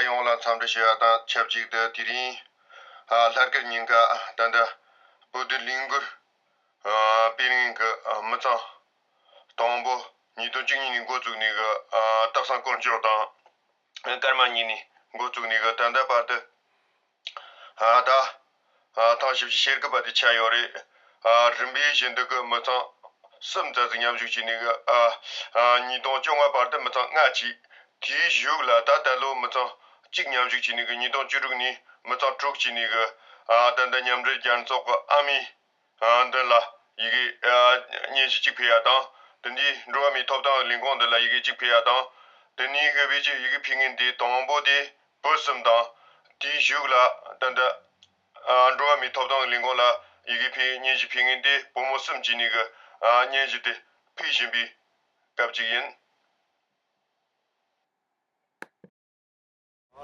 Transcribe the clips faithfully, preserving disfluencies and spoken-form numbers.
ཡོངས་ལ་འཚམས་འདྲི་ཞུ་ཡ་དང་ཆབས་ཅིག་ཏུ། དེ་རིང་ཨ་ལྷག་དཀར་ཉིན་ཀ་ད་ལྟ་བོད་བདུད་ལས་འགུལ་ཨ་སྤེལ་མཁན་གྱི་ཨ་མི་ཚང་དང་པོ་ཉིས་སྟོང་བཅུ་གཉིས་ནས་འགོ་བཙུགས་ནས་གི་ཨ་སྟག་ཚང་དཀོན་མཆོག་དང་། སྐར་མ་གཉིས་ནས་འགོ་བཙུགས་ནས་གི་ད་ལྟ་བར་དུ། ཨ་ད་ཨ་ཐེངས་བཞི་བཅུ་ཞེ་དགུ་པ་དེ་ཆགས་ཡོད་རེད། ཨ་རིམ་པས་བཞིན་དུ་གི་མི་ཚང་གསུམ་ཙམ་ཞིག་མཉམ་ཞུགས་བྱས་ནས་གི་ཨ་ཨ་ཉིས་སྟོང་བཅོ་ལྔ་བར་དུ་མི་ཚང་ལྔ་བྱས། དེའི་གཞུག་ལ་ད་ད་ལོ་མི་ཚང་གཅིག་མཉམ་ཞུགས་བྱས་ནས་གི་ཉིས་སྟོང་བཅུ་དྲུག་ནས་མི་ཚང་དྲུག་བྱས་ནས་གི་ཨ་ད་ལྟ་མཉམ་འབྲེལ་རྒྱལ་ཚོགས་ཀྱི་ཨ་མའི་ཨ་མདུན་ལ་ཡི་གེ་ཨ་སྙན་ཞུ་གཅིག་ཕུལ་ཡ་དང་། དེ་འདྲའི་འགྲོ་བ་མིའི་ཐོབ་ཐང་ལས་ཁུངས་འདི་ལ་ཡི་གེ་གཅིག་ཕུལ་ཡ་དང་། དེ་ནས་གི་བེད་སྤྱོད་ཡི་གེ་ཕུལ་མཁན་དེ་དང་པོ་དེ་བོད་གསུམ་དང་། དེའི་གཞུག་ལ་ད་ལྟ་ཨ་འགྲོ་བ་མིའི་ཐོབ་ཐང་ལས་ཁུངས་ལ་ཡི་གེ་ཕུལ། སྙན་ཞུ་ཕུལ་མཁན་དེ་བུ་མོ་གསུམ་བྱས་ནས་གི་ཨ་སྙན་ཞུ་དེ་ཕུལ་བཞིན་པའི་སྐབས་ཅིག་ཡིན།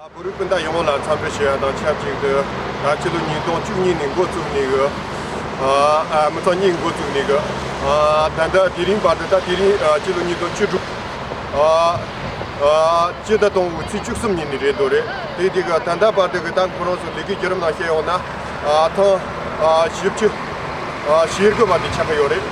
ཨ་བོད་རིགས་སྤུན་ཟླ་ཡོངས་ལ་འཚམས་འདྲི་ཞུ་ཡ་དང་ཆབས་ཅིག་ཏུ། ད་སྤྱི་ལོ་ཉིས་སྟོང་བཅུ་གཉིས་ནས་འགོ་བཙུགས་ནས་གི་ཨ་ཨ་མི་ཚང་གཉིས་འགོ་བཙུགས་ནས་གི་ཨ་ད་ལྟ་དེ་རིང་བར་དུ། ད་དེ་རིང་ཨ་སྤྱི་ལོ་ཉིས་སྟོང་བཅུ་དྲུག་ཨ་ཨ་སྤྱི་ཟླ་དང་པོའི་ཚེས་བཅུ་གསུམ་ཉིན་ནས་རེད་འདུག་རེད། དེ་དེ་གི་ད་ལྟ་བར་དུ་གི་ད་ཁོ་རང་ཚོ་ལས་ཀའི་བརྒྱུད་རིམ་ནང་བཤད་ཡོང་ན། ཨ་ཐེངས་ཨ་བཞི་བཅུ་ཨ་ཞེ་དགུ་པ་དེ་ཆགས་ཀྱི་ཡོད་རེད།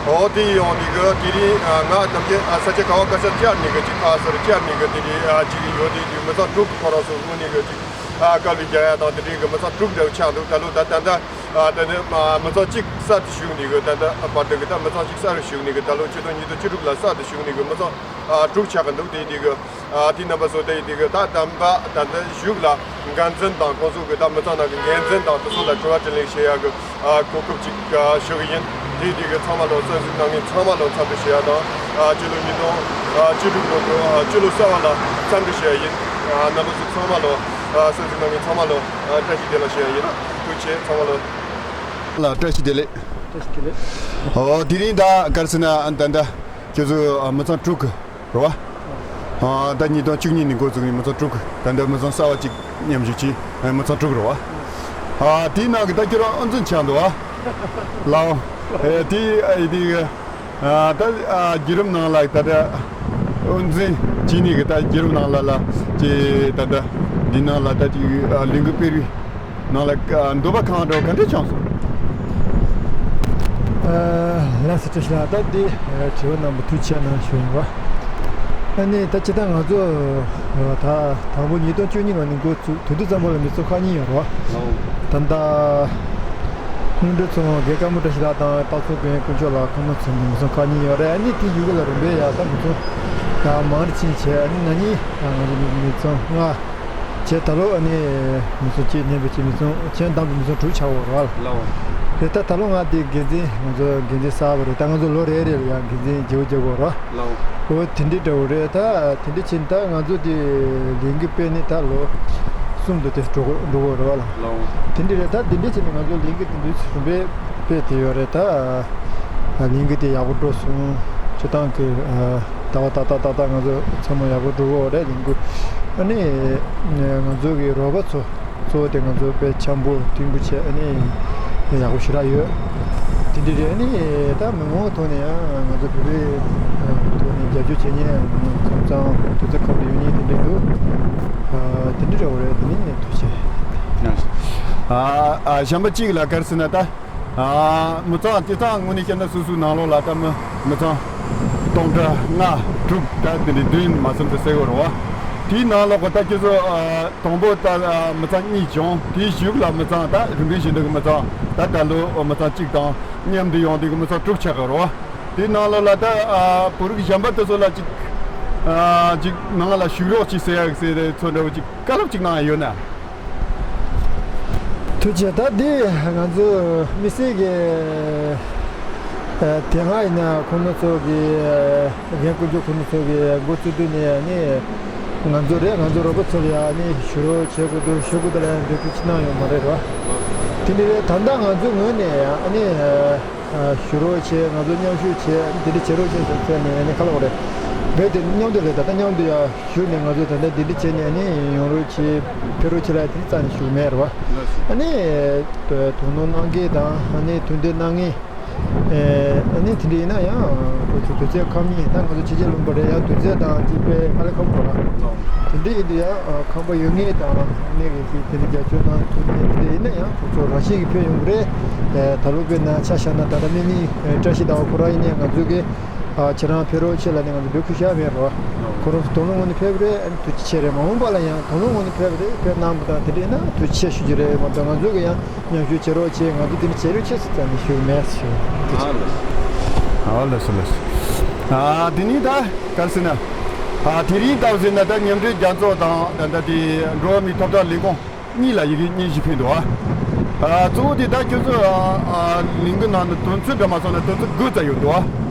འོ་དེ་ཡོང་དེ་གི་དེ་རིང་ཨ་ང་ནམ་རྒྱུན་ཨ་ས་ཆ་ག་བ་ག་ས་བཅར་ནས་གི་ཅིག་ཁ་སར་བཅར་ནས་གི་དེ་རིང་ཨ་ཅིག་ཡོད་དེ་དེ་མི་ཚང་དྲུག་གི་ཁོ་རང་ཚོ་དངོས་གནས་གི་ཅིག་ཨ་དཀའ་ལས་རྒྱག་ཡ་དང་། དེ་རིང་གི་མི་ཚང་དྲུག་འདྲ་བོ་ཆགས་འདུག་ད་ལོ་ད་ད་ལྟ་ཨ་ད་ནི་མི་ཚང་གཅིག་གསར་དུ་ཞུགས་ནས་གི་ད་ལྟ་བར་དུ་གི་ད་མི་ཚང་གཅིག་གསར་དུ་ཞུགས་ནས་གི་ད་ལོ་ཆིག་སྟོང་ཉིས་སྟོང་བཅུ་དྲུག་ལ་གསར་དུ་ཞུགས་ནས་གི་མི་ཚང་ཨ་དྲུག་ཆགས་ཀྱི་འདུག་དེ་དེ་གི་ཨ་དེ་རྣམ་པ་ཚོ་དེ་དེ་གི་ད་དམ་པ་ད་ལྟ་གཞུག་ལ་འགན་འཛིན་དང་ཁོང་ཚོ་གི་ད་མི་ཚང་ནང་གི་འགན་འཛིན་དང་དེ་ཚོ་ལ་དྲི་བ་དྲིས་ལན་བྱེད་ཡ་གི་ཨ་གོ་སྐབས་ཅིག་ཨ་ཞུ་གི་ཡིན། དེ་དེ་གི་ཚང་མ་ལོ་གསན་གཟིགས་གནང་མཁན་ཚང་མ་ལོ་འཚམས་འདྲི་ཞུ་ཡ་དང་། ཨ་སྤྱི་ལོ་ཉིས་སྟོང་ཨ་བཅུ་དྲུག་ལོ་གི་ཨ་སྤྱི་ལོ་གསར་བ་ལ་འཚམས་འདྲི་ཞུ་ཡ་ཡིན། ཨ་རྣམ་པ་ཚོ་ཚང་མ་ལོ་ཨ་གསན་གཟིགས་གནང་མཁན་ཚང་མ་ལོ་ཨ་བཀྲ་ཤིས་བདེ་ལེགས་ཞུ་ཡ་ཡིན། ཐུགས་རྗེ་ཆེ། ཚང་མ་ལོ་ལ་བཀྲ་ཤིས་བདེ་ལེགས། བཀྲ་ཤིས་བདེ་ལེགས། ཨོ་དེ་རིང་ད་ག་རེ་ཟེར་ན་ད་ད་ཁྱོད་ཚོ་ཨ་མི་ཚང་དྲུག་གི་རེད་བ། ཨ་ད་ཉིས་སྟོང་བཅུ་གཉིས་ནས་འགོ་བཙུགས་ནས་མི་ཚང་དྲུག་གི། ད་ལྟ་མི་ཚང་གསར་བ་གཅིག་མཉམ་ཞུགས་བྱས། ཨ་མི་ཚང་དྲུག་རེད་བ། ཨ་དེའི་ནང་གི་ད་ཁྱོད་རང་དབུ་འཛིན་ཆགས་འདུག་བ། ལའོ། ཨེ་དེ་ཨེ་དེ་ཨ་ད་ཨ་བརྒྱུད་རིམ་ནང་ལ་ད་ལྟ་དབུ་འཛིན་བྱས་ནས་གི་ད་བརྒྱུད་རིམ་ནང་ལ་ལ་ཅེ་ད་ལྟ་འདི་ནང་ལ་ད་ཅིག་ཨ་ལས་འགུལ་སྤེལ་རེས་ནང་ལ་ཨ་འདོད་པ་ཁེངས་འདྲ་བོ་ག་འདྲ་བྱུང་སོང་། ཨ་ལགས་སོ། བཀྲ་ཤིས་ལགས། ད་འདི་ཨ་དྲི་བ་གནང་བ་ཐུགས་རྗེ་ཆེ་གནང་ཞུ་ཡིན་བ། ཨ་ནི་ད་སྤྱིར་བཏང་ང་ཚོ་ཨ་ད་དང་པོ་ཉིས་སྟོང་བཅུ་གཉིས་ནང་ནས་འགོ་བཙུགས་དུས་དུས་ཙམ་པ་ལ་མི་ཚང་ཁག་གཉིས་ཡོད་རེད་བ། ད་ལྟ་སྔོན་འགྲོ་ཚོ་རྒན་དཀར་མོ་བཀྲ་ཤིས་ལགས་དང་སྟག་ཚང་དགོན་དཀོན་མཆོག་ལགས་ཁོང་རྣམ་ཚོ་ནི་མི་ཚང་ཁག་གཉིས་ཡོད་རེད། ཨ་ནི་དེའི་གཞུག་ལ་རིམ་པས་ཡར་ད་མི་ཚང་ཡར་མང་རུ་ཕྱིན་བྱས། ཨ་ནི་ན་ནིང་ང་ཚོ་མི་ཚང་ལྔ། བྱས་ད་ལོ་ཨ་ནི་མི་ཚང་གཅིག་ནས་བྱས་མི་ཚང་ཁྱོན་བསྡོམས་པའི་མི་ཚང་དྲུག་ཆགས་ཡོད་རེད་བ། ལའོ། རེད། ད་ད་ལོ་ང་དེ་འགན་འཛིན་ང་ཚོ་འགན་འཛིན་གསར་པ་རེད། ད་ང་ཚོ་ལོ་རེ་རེ་ལ་ཡང་འགན་འཛིན་བརྗེ་པོ་བརྗེ་དགོས་རེད་བ། ལའོ། འོ་དེ་འདྲའི་འདྲ་བོ་རེད། ད་དེ་འདྲ་བྱས་ད་ང་ཚོ་དེ་ལས་འགུལ་སྤེལ་ནས་ད་ལོ་གསུམ་དུ་དེ་འགྲོ་དགོས་འགྲོ་དགོས་རེད་བ། ལའོ། དེ་འདྲ་རེད། ད་དེ་འདྲ་བྱས་ནས་ང་ཚོ་ལས་འགུལ་དེ་འདྲ་རིམ་པས་སྤེལ་བསྡད་ཡོད་རེད། ད་ལས་འགུལ་དེ་ཡག་པོ་འགྲོ་སོང་། སྤྱིར་བཏང་གི་ད་བ་ཏག་ཏག་ཏག་ཏག་ང་ཚོ་ཚང་མ་ཡག་པོ་འགྲོ་གི་ཡོད་རེད། ལས་འགུལ་ཨ་ནི་ང་ཚོ་གི་རོགས་པ་ཚོ་གཙོ་བོ་དེ་ང་ཚོ་དཔེ་འཆམ་པོ་མཐུན་པོ་བྱས་ཨ་ནི་ཡག་པོ་ཞེ་དྲག་ཡོད། དེ་འདྲ་རེད། ཨ་ནི་ད་མི་མང་ཐོག་ནས་ཡང་ང་ཚོ་བོད་པའི་ཐོག་ནས་རྒྱབ་སྐྱོར་བྱེད་མཁན་མཚམས་མཚམས་དུས་ཚོད་ཁོམ་དུ་ཡོང་མཁན་དེ་འདྲ་འདུག་དེ་འདྲ་འདྲ་བོ་རེད། དེ་ནི་ཐུགས་རྗེ་ཆེ། ཨ་ཨ་གཞན་པ་གཅིག་ལ་ག་རེ་ཟེར་ན་ད། ཨ་མི་ཚང་སྤྱིར་བཏང་དངོས་གནས་བཤད་ན་སོ་སོའི་ནང་ལོགས་ལ་ད་མི་མི་ཚང་སྟོང་ཕྲག་ལྔ་དྲུག་ད་དེ་འདྲའི་བདུན་མ་ཟིན་དུ་ཟེར་དགོས་རེད་བ། དེའི་ནང་ལོགས་ཀྱི་ད་ཁྱེད་ཚོ་ཨ་དང་པོ་ད་ཨ་མི་ཚང་གཉིས་བྱུང་། དེའི་གཞུག་ལ་མི་ཚང་ད་རིམ་པས་བཞིན་དུ་གི་མི་ཚང་ད་ད་ལོ་མི་ཚང་གཅིག་དང་མཉམ་དུ་ཡོང་དུས་ཀྱི་མི་ཚང་དྲུག་ཆགས་ཀྱི་རེད་བ། དེའི་ནང་ལོགས་ལ་ད་ཨ་བོད་རིགས་གཞན་པ་དེ་ཚོ་ལ་ཅིག་ཨ་ཅིག་ནང་ལ་ཞུགས་རོགས་ཅིག་ཟེར་ཡག་ཟེར་ཚོ་འདྲ་བོ་ཅིག་བཀའ་སློབ་ཅིག་གནང་ཡ་ཡོད་ན། ཐུགས་རྗེ་ཆེ། ད་འདི་ང་ཚོ་དམིགས་བསལ་གྱི་ཨ་དེ་སྔ་ཡིན་ན་ཁོང་རྣམ་ཚོ་གི་ཨ་རྒན་དཀོན་མཆོག་ཁོང་རྣམ་ཚོ་གི་འགོ་བཙུགས་དུས་ནས་ནི་ང་ཚོ་རེད། ང་ཚོ་རོགས་པ་ཚོ་ལ་ཡང་ནི་ཞུ་རོགས་བྱེད་དགོས་འདུག་ཞུ་དགོས་འདུག་ལ་ཡང་འབོད་སྐུལ་ཅི་གནང་ཡོད་མ་རེད་བ། དེ་འདྲ་རེད། ད་ལྟ་ང་ཚོའི་ངོས་ནས་ཡང་ནི་ཨ་ཞུ་རོགས་བྱེད། ང་ཚོ་མཉམ་ཞུགས་བྱེད། འདི་འདྲ་བྱེད་རོགས་བྱེད་ཟེར་ཚེ་ནས་ནི་ཁ་ལོག་རེད། རྦད་དེ་མཉམ་དུ་རེད། ད་ལྟ་མཉམ་དུ་ཡང་ཞུགས་ནས་ང་ཚོ་ད་ལྟ་འདི་འདྲ་བྱས་ནས་ནི་ཡོང་རོགས་བྱེད། ཕེབས་རོགས་བྱེད་ལ་དེ་རྩ་ནས་ཞུ་གི་མེད་རེད་བ། ཨ་ནི་དོ་དོ་སྣང་གནང་མཁན་དང་ཨ་ནི་མཐུན་འབྲེལ་གནང་མཁན། ཨེ་ཨ་ནི་དེ་འདྲ་ཡིན་ན་ཡང་ཁོ་ཚོ་དུས་ཚོད་ཁོམ་ཡིན་ན་ང་ཚོ་ཕྱི་རྒྱལ་ལུང་པ་རེད། ཡང་དུས་ཚོད་དང་ཅིག་དཔེ་དཀའ་ལས་ཁག་པོ་རེད་བ། དེ་ འདི་ཡིན་དུས་ཡང་ཁང་པ་ཡོད་མཁན་དང་གནས་མཁན་གྱིས་དེ་ནི་རྒྱབ་སྐྱོར་གནང་ཐུབ་མཁན་དེ་ཡིན་ན་ཡང་ཁོ་ཚོ་རང་བཞིན་གྱིས་ཕེབས་ཡོང་གི་རེད། ད་ལོ་དཔེར་ན་ཆ་བཞག་ན་ད་ལྟ་སྨན་གཉིས་བཀྲ་ཤིས་ཟླ་བ་ཁོ་རང་ཡིན་ན་ཡང་ང་ཚོ་གི་ཁྱེད་རང་ཕེབས་རོགས་བྱེད་ལབ་ནས་ང་ཚོ་འབོད་སྐུལ་བཞག་མེད་རོགས། ཁོ་རང་ཚོ་དོ་སྣང་ངོས་ནས་ཕེབས་རེད། ཨ་ནི་ཐུགས་རྗེ་ཆེ་རེད། མ་འོངས་པ་ལ་ཡང་དོ་སྣང་ངོས་ནས་ཕེབས་རེད། ཕེབས་གནང་བ་དང་དེ་འདྲ་ཡིན་ན་ཐུགས་རྗེ་ཆེ་ཞུ་རྒྱུ་རེད་མ་གཏོགས་ང་ཚོ་གི་ཡང་མཉམ་ཞུགས་བྱེད་རོགས་བྱེད། ང་ཚོ་འདི་ནས་བྱེད་རོགས་བྱེད་ཟེར་ཙམ་ནས་ཞུ་གི་མེད་ཞུ། ཨ་ལགས་སོ། ཨ་ལགས་སོ། ཨ་དེ་ནས་ད་ག་རེ་ཟེར་ན། ཨ་དེ་རིང་ལྟ་བུ་ཟེར་ན་ད་མཉམ་འབྲེལ་རྒྱལ་ཚོགས་དང་ད་ལྟ་དེ་འགྲོ་བ་མིའི་ཐོབ་ཐང་ལས་ཁུངས་གཉིས་ལ་ཡི་གེ་སྙན་ཞུ་ཕུལ་འདུག་ཨ་གཙོ་བོ་དེ་ད་ཁྱོད་ཚོ་ཨ་ལས་འགུལ་ནང་ནས་དོན་ཚན་འདྲ་མ་སོང་ན་དོན་ཚན་དགུ་ཙམ་ཡོད་འདུག་ཨ་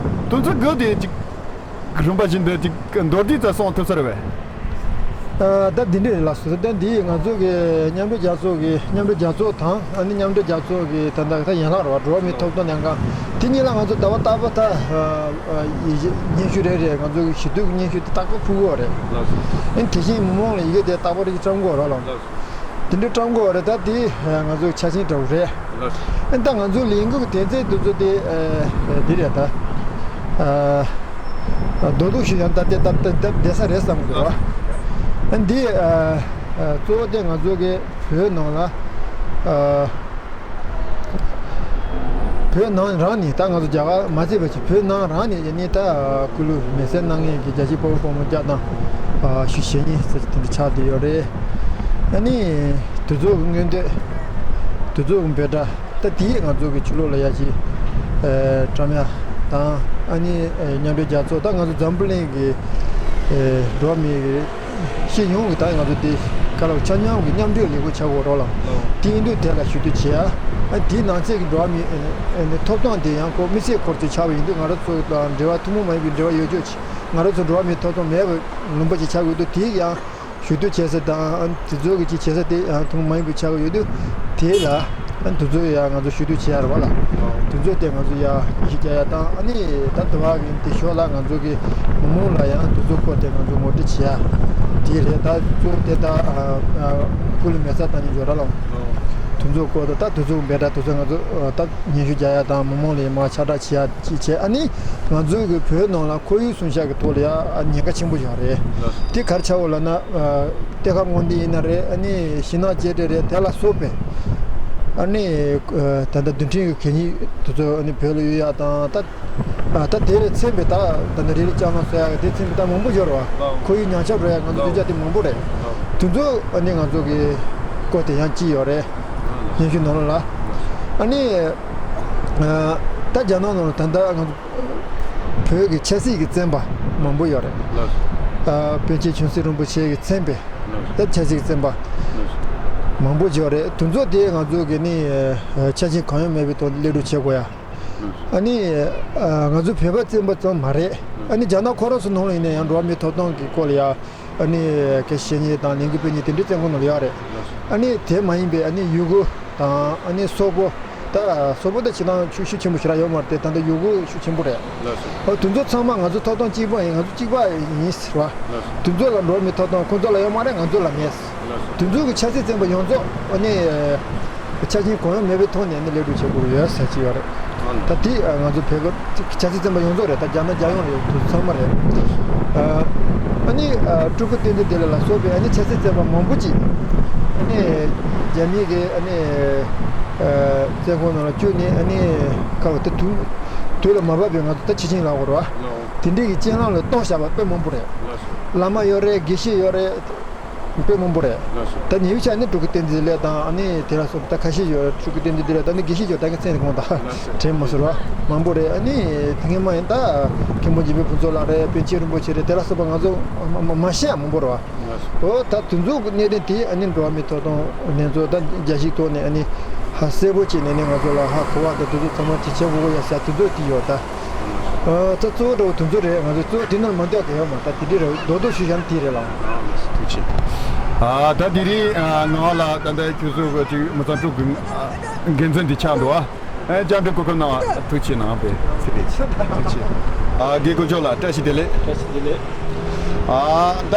དོན་ཚན་དགུ་དེ་ཅིག་རིམ་པ་བཞིན་དུ་ཅིག་མདོར་བསྡུས་ཙམ་གསུང་ཐུབ་ས་རེད་པས། ཨ་ད་འདི་འདྲས་ལགས་སོ། ད་འདི་ང་ཚོ་གི་མཉམ་འབྲེལ་རྒྱལ་ཚོགས་ཀྱི་མཉམ་འབྲེལ་རྒྱལ་ཚོགས་དང་ཨ་ནི་མཉམ་འབྲེལ་རྒྱལ་ཚོགས་ཀྱི་ད་ལྟ་ད་ཡན་ལག་རེད་བ། འགྲོ་བ་མིའི་ཐོབ་ཐང་ལྷན་ཁང་དེ་གཉིས་ལ་ང་ཚོ་ཟླ་བ་རྟག་པར་ད་ཨ་ཨ་ཡི་སྙན་ཞུ་རེ་རེ་ང་ཚོ་གི་ཞུ་གཏུག་གི་སྙན་ཞུ་དེ་རྟག་པར་ཕུལ་གྱི་ཡོད་རེད། ལགས་སོ། ཨ་ནི་དེ་བཞིན་མི་མང་ལ་ཡི་གེ་དེ་རྟག་པར་ཡི་བཀྲམ་གྱི་ཡོད་རེད་ལགས། ལགས་སོ། དེ་འདྲ་བཀྲམ་དགོས་པ་རེད། ད་དེ་ང་ཚོའི་ཆ་རྐྱེན་འདྲ་བོ་རེད། ལགས་སོ། ཨ་ད་ང་ཚོའི་ལས་འགུལ་གྱི་དོན་ཚན་དེ་ཚོ་དེ་ཨ་འདི་རེད་ད། ཨ་རྡོག་རྡོག་ཞིག་ཡང་ད་དེ་ད་ད་ད་བསྡད་ས་རེད་བསམ་གྱི་འདུག་བ། ཨ་འདི་ཨ་ཨ་གཙོ་བོ་དེ་ང་ཚོ་གི་བོད་ནང་ལ་ཨ་བོད་ནང་རང་ནས་ད་ང་ཚོ་རྒྱ་གར་མ་ཚད་པ་ཅིག་བོད་ནང་རང་ནས་ཡིན་ནའི་ད་སྐུ་ལུས་མེ་སྲེག་གནང་མཁན་གྱི་རྒྱལ་གཅེས་དཔའ་བོ་དཔའ་མོ་བརྒྱ་དང་ཨ་ཞེ་གཉིས་ཙམ་ཅིག་དེ་འདྲ་ཆགས་བསྡད་ཡོད་རེད། ཨ་ནི་དེ་ཚོ་གི་མངོན་འདོད། དེ་ཚོ་གི་འབོད་སྒྲ། ད་དེས་ང་ཚོ་གི་ཕྱི་ལོགས་ལ་ཡ་གཅིག་ཨ་བཀྲམ་ཡ་དང་ཨ་ནི་ཨ་མཉམ་འབྲེལ་རྒྱལ་ཚོགས་ད་ང་ཚོ་འཛམ་བུ་གླིང་གི་ཨ་འགྲོ་བ་མིའི་གི་སྤྱི་ཡོངས་ཀྱི་ད་ང་ཚོ་དེ་ག་ལ་ཆ་མཉམ་གྱི་མཉམ་འབྲེལ་ལས་འགུལ་ཆགས་ཡོད་རོགས་ལ། དེ་ཡིན་དུས་དེ་ལ་ཞུ་གཏུག་བྱེད་ཡ། ཨ་དེའི་ནང་ཚན་གྱི་འགྲོ་བ་མིའི་ཨ་ནི་ཐོབ་ཐང་དེ་ཡང་ཁོ་དམིགས་བསལ་སྐོར་ཅིག་ཆགས་པ་ཡིན་དུས་ང་རང་ཚོ་དང་འབྲེལ་བ་ཐུན་མོང་མ་ཡིན་པའི་འབྲེལ་བ་ཡོད་ཆོག་ཅིག་ང་རང་ཚོ་འགྲོ་བ་མིའི་ཐོབ་ཐང་མེད་པ་ལུང་པ་ཅིག་ཆགས་ཡོད་དུས་དེའི་ཡང་། ཞུ་གཏུག་བྱེད་ས་དང་ཨ་ནི་དེ་ཚོ་གི་ཅིག་བྱེད་ས་དེ་ཡང་ཐུན་མོང་མ་ཡིན་པའི་ཆགས་ཀྱི་ཡོད་དུས་དེ་ལ་ཨ་ནི་དེ་ཚོ་ཡང་ང་ཚོ་ཞུ་གཏུག་བྱེད་ཡ་རེད་བ་ལ། དེ་ཚོ་དེ་ང་ཚོ་ཡ་ཡིད་ཆེས་རྒྱག་ཡ་དང་ཨ་ནི་ད་དུ་བ་གི་དེ་ཞོར་ལ་ང་ཚོ་གི་མི་མང་ལ་ཡང་དེ་ཚོ་སྐོར་དེ་ང་ཚོ་ངོ་སྤྲོད་བྱེད་ཡ་དེ་རེད། ད་གཙོ་བོ་དེ་ད་ཨ་ཨ་སྐུ་ལུས་མེ་སྲེག་བཏང་ནས་འབྱོར་ར་ལ་དེ་ཚོ་སྐོར་དུ་ད་དེ་ཚོ་འབོད་སྒྲ་དེ་ཚོ་ང་ཚོ་ཨ་ད་སྙན་ཞུ་རྒྱག་ཡ་དང་མི་མང་ལ་ཡང་མར་ཁྱབ་བསྒྲགས་བྱེད་ཡ་ཅིག་བྱས། ཨ་ནི་ང་ཚོ་གི་བོད་ནང་ལ་ཁོར་ཡུག་སྲུང་སྐྱོབ་ཀྱི་ཐོག་ལ་ཡ་ཨ་ཉེན་ཁ་ཆེན་པོ་ཡོད་རེད། དེ་ག་རེ་ཆགས་ཡོད་ལབ་ན། ཨ་གཏེར་ཁ་སྔོག་འདོན་ཡིན་ན་རེད། ཨ་ནི་ཞིང་ནགས་བཅད་འབྲེག་རེད། དེ་ལ་སོགས་པའི་ཨ་ནི་ཨ་ད་ལྟ་རྡུལ་ཕྲན་གྱི་གད་སྙིགས་དེ་ཚོ་ཨ་ནི་བོད་ལ་གཡུག་ཡག་དང་ད་ཨ་ད་དེ་ལས་ཚན་པའི་ད་ད་ལྟ་རི་ལི་ལྕང་ལམ་བཟོ་ཡག་གི་དེ་ཚན་པའི་ད་མང་པོ་ཡོད་རེད་བ། ཁོར་ཡུག་ཉམས་ཆག་འགྲོ་ཡག་ང་ཚོ་འདུས་བྱ་དེ་མང་པོ་རེད། དེ་ཚོ་ཨ་ནི་ང་ཚོ་གི་སྐོར་དེ་ཡང་ཅི་ཡོད་རེད། སྙན་ཞུ་ནང་ལ་ཨ་ནི་ཨ་ད་རྒྱ་ནག་ནང་ལ་ད་ལྟ་ང་ཚོ། བོད་ཀྱི་ཆབ་སྲིད་ཀྱི་བཙོན་པ་མང་པོ་ཡོད་རེད། ལགས་སོ། ཨ་པཎ་ཆེན་ཆོས་སྲིད་རིན་པོ་ཆེ་གིས་མཚན་པའི་ལགས་སོ། ད་ཆབ་སྲིད་ཀྱི་བཙོན་པ་ལགས་སོ། མང་པོ་ཡོད་རེད། དེ་ཚོ་དེ་ང་ཚོ་གི་ནི་ཨ་ཆ་རྐྱེན་གང་ཡང་མེད་པའི་ཐོག་ནས་སླེབས་འགྲོ་བྱེད་དགོས་ཡ། ལགས་སོ། ཨ་ནི་ཨ་ང་ཚོ་བོད་པ་བཙོན་པ་ཙམ་མ་རེད། ཨ་ནི་རྒྱ་ནག་ཁོ་རང་ཚོ་ནང་ལ་ཡིན་ན་ཡང་འགྲོ་བ་མིའི་ཐོབ་ཐང་གི་སྐོར་ལ་ཡ། ཨ་ནི་སྐད་ཆ་བཤད་མཁན་དང་ལས་འགུལ་སྤེལ་མཁན་དེ་འདྲའི་བཙོན་ཁང་ནང་ལ་ཡོད་རེད། ཨ་ནི་དེ་མ་ཡིན་པའི་ཨ་ནི་ཡུ་གུར་དང་ཨ་ནི་སོག་པོ། ད་སོག་པོ་ད་ཕྱི་ནང་ཤུགས་ཤུགས་ཆེན་པོ་ཞེ་དྲག་ཡོད་མ་རེད་དེ། ད་ལྟ་ཡུ་གུར་ཤུགས་ཆེན་པོ་རེད། ལགས་སོ། ཨ་དེ་ཚོ་ཚང་མ་ང་ཚོ་ཐོབ་ཐང་གཅིག་པ་ཡིན། ང་ཚོ་གཅིག་པ་ཡིན་ཟེར་བ། ལགས་སོ། དེ་ཚོ་ལ་འགྲོ་བ་མིའི་ཐོབ་ཐང་ཁོང་ཚོ་ལ་ཡོད་མ་རེད། ང་ཚོ་ལ་མེད། ལགས་སོ། དེ་ཚོ་གི་ཆབ་སྲིད་བཙོན་པ་ཡོངས་རྫོགས་ཨ་ནི། ཆ་རྐྱེན་གང་ཡང་མེད་པའི་ཐོག་ནས་ནི་ལས་སྒྲུབ་བྱེད་དགོས་ཡོད་ཟེར་གྱི་ཡོད་རེད། ད་དེ་ང་ཚོ་བོད་པ་ཆབ་སྲིད་བཙོན་པ་ཡོངས་རྫོགས་རེད། ད་རྒྱ་ནག་རྒྱལ་ཡོངས་རེད། དེ་ཚང་མ་རེད། ཨ་ནི་སྤྲུལ་སྐུ་བསྟན་འཛིན་བདེ་ལེགས་ལ་སོགས་པའི་ཨ་ནི་ཆབ་སྲིད་བཙོན་པ་མང་པོ་ཅིག་ཨ་ནི་རྒྱ་མིའི་གི་ཨ་ནི་བཙོན་ཁང་ནང་ལ་བཅུག་ནས་ཨ་ནི་ཁ་བ་དེ་དུས་དུས་ལ་མ་བབས་པའི་ང་ཚོ་ད་ཕྱི་ཆིངས་ལབ་དགོས་རེད་བ། དེ་འདྲའི་གི་རྐྱེན་ལམ་ལ་གཏོར་བཞག་པ་དཔེ་མང་པོ་རེད། བླ་མ་ཡོད་རེད། དགེ་བཤེས་ཡོད་རེད། དཔེ་མང་པོ་རེད། ལགས་སོ། ད་ཉེ་བའི་ཆར་ནི་སྤྲུལ་སྐུ་བསྟན་འཛིན་བདེ་ལེགས་དང་ཨ་ནི་དེ་ལ་སོགས་པ་ད་ཁ་ཤས་ཡོད། སྤྲུལ་སྐུ་བསྟན་འཛིན་བདེ་ལེགས་དང་ནི་དགེ་བཤེས་ཡོད། ད་ངས་མཚན་དེ་གོང་དང་དྲན་མ་སོང་བ་མང་པོ་རེད། ཨ་ནི་དེ་སྔས་མ་ཡིན་ད་མཁན་པོ་འཇིགས་མེད་ཕུན་ཚོགས་ལགས་རེད། པཎ་ཆེན་རིན་པོ་ཆེ་རེད། དེ་ལ་སོགས་པ་ང་ཚོ་མ་མ་མ་ཤེས་ཡ་མང་པོ་རེད་བ། ལགས་སོ། འོ་ད་དེ་ཚོ་གི་གནད་དོན་དེ་ཨ་ནི་འགྲོ་བ་མིའི་ཐོབ་ཐང་ལྷན་ཚོགས་ད་རྒྱལ་སྤྱིའི་ཐོག་ནས་ཨ་ནི་ཧ་གསལ་པོ་བྱས་ནས་ནི་ང་ཚོ་ལ་ཧ་གོ་བ་དང་དེ་ཚོ་ཚང་མ་དེ་བྱེད་དགོས་ཀྱི་ཡོད་ས་དེ་ཚོ་དེ་ཡོད་ད། ཨ་ད་གཙོ་བོ་འདྲ་བོ་དེ་ཚོ་རེད། ང་ཚོ་གཙོ་བོ་དེ་ནང་མ་འདུག་གི་ཡོད་མ་ད་དེ་འདྲ་རེད། རྡོག་རྡོག་ཞུ་བཞག་ན་དེ་རེད་ལ། ཐུགས་རྗེ་ཆེ། ཨ་ད་དེ་རིང་ཨ་ནང་ལ་ད་ལྟ་ཁྱོད་ཚོ་གི་ཅིག་མི་ཚང་དྲུག་གི་ཨ་འགན་འཛིན་འདི་ཆགས་འདུག་ཨ། ཨ་བཅར་འདྲི་གོ་སྐབས་གནང་བ་ཐུགས་རྗེ་ཆེ་གནང་བས་ཐུགས་རྗེ་ཆེ། ཐུགས་རྗེ་ཆེ། ཨ་དགེ་སྐོས་མཆོག་ལགས་བཀྲ་ཤིས་བདེ་ལེགས། བཀྲ་ཤིས་བདེ་ལེགས། ཨ་ད་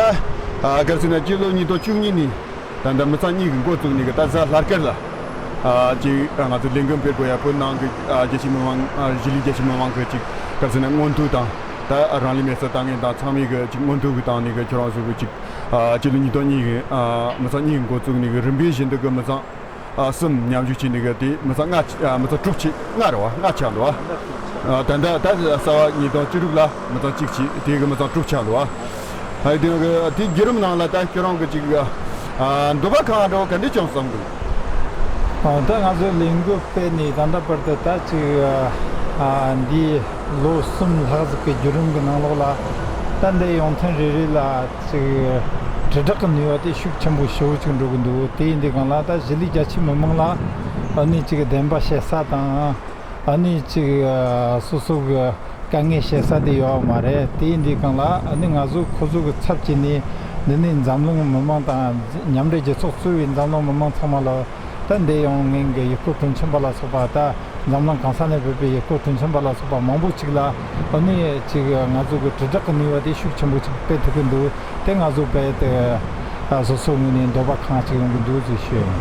ཨ་ག་རེ་ཟེར་ན་སྤྱི་ལོ་ཉིས་སྟོང་བཅུ་གཉིས་ནས། ད་ལྟ་མི་ཚང་གཉིས་ཀྱི་འགོ་བཙུགས་ནས་གི་ད་གཟའ་ལྷག་དཀར་ལ། ཨ་ཅིག་ང་ཚོ་ལས་འགུལ་སྤེལ་དགོས་ཡ། བོད་ནང་གི་ཨ་རྒྱལ་སྤྱིའི་མི་མང་ཨ་གཞིས་ལུས་རྒྱལ་སྤྱིའི་མི་མང་གི་ཅིག་ག་རེ་ཟེར་ན་མངོན་མཐོ་དང་ད་རང་ལུས་མེར་སྲེག་བཏང་མཁན་དང་ཚང་མས་གི་ཅིག་མངོན་མཐོ་གི་སྟེང་ནས་གི་ཁྱོད་རང་ཚོ་གི་ཅིག་ ཨ་སྤྱི་ལོ་ཉིས་སྟོང་གཉིས་ཀྱི་ཨ་མི་ཚང་གཉིས་ཀྱི་འགོ་བཙུགས་ནས་ཀྱི་རིམ་པས་བཞིན་དུ་གི་མི་ཚང་ཨ་གསུམ་མཉམ་ཞུགས་བྱས་ནས་ཀྱི་དེ་མི་ཚང་ལྔ་ཨ་མི་ཚང་དྲུག་བྱས། ལྔ་རེད་བ། ལྔ་ཆགས་འདུག་བ། ཨ་ད་ལྟ་ད་གསར་བ་ཉིས་སྟོང་བཅུ་དྲུག་ལ་མི་ཚང་གཅིག་བྱས། དེ་གི་མི་ཚང་དྲུག་ཆགས་འདུག་བ། ཨ་དེ་ནང་གི་དེ་བརྒྱུད་རིམ་ནང་ལ་ད་ཁྱོད་རང་གི་ཅིག་ཨ་འདོད་པ་ཁེངས་འདྲ་བོ་ག་འདྲ་བྱུང་བསམ་གི། ཨ་ད་ང་ཚོས་ལས་འགུལ་སྤེལ་ནས་ད་ལྟ་བར་དུ་ད་ཅིག་ཨ་འདིའི་ལོ་གསུམ་ལྷག་ཙམ་གྱི་བརྒྱུད་རིམ་གྱི་ནང་ལོགས་ལ། ད་འདི་ཡོང་ཐེངས་རེ་རེ་ལ་ཅིག་དྲིལ་བསྒྲགས་ཀྱི་ནུས་པ་དེ་ཤུགས་ཆེན་པོ་ཞེ་པོ་ཅིག་འགྲོ་གི་འདུག་དེ་ཡིན་དུས་སྒང་ལ་ད་གཞིས་ལུས་རྒྱ་ཆེའི་མི་མང་ལ་ཨ་ནི་ཅིག་བདེན་པ་བཤད་ས་དང་། ཨ་ནི་ཅིག་ཨ་སོ་སོ་གི་དཀའ་ངལ་བཤད་ས་དེ་ཡོད་མ་རེད། དེ་ཡིན་དུས་སྒང་ལ་ཨ་ནི་ང་ཚོ་ཁོ་ཚོ་གི་ཚབ་བྱས་ནས་འདི་ནས་འཛམ་གླིང་མི་མང་དང་མཉམ་འབྲེལ་རྒྱལ་ཚོགས་གཙོས་པའི་འཛམ་གླིང་མི་མང་ཚང་མ་ལ་ད་འདིར་ཡོང་མཁན་གྱི་ཡུལ་སྐོར་དོན་ཚན་པ་ལ་སོགས་པ། ད་འཛམ་གླིང་གང་ས་ནས་ཕེབས་པའི་ཡུལ་སྐོར་དོན་ཚན་པ་ལ་སོགས་པ་མང་པོ་ཅིག་ལ་ཨ་ནི་ཅིག་ང་ཚོ་གི་དྲིལ་བསྒྲགས་ཀྱི་ནུས་པ་དེ་ཤུགས་ཆེན་པོ་ཅིག་སྤེལ་ཐུབ་ཀྱི་འདུག་དེ་ང་ཚོ་རྦད་དེ་ཨ་སོ་སོའི་ངོས་ནས་འདོད་པ་ཁེངས་ཅིག་ཡོང་གི་འདུག་ཅེས་ཞུ་ཡ་ཡིན།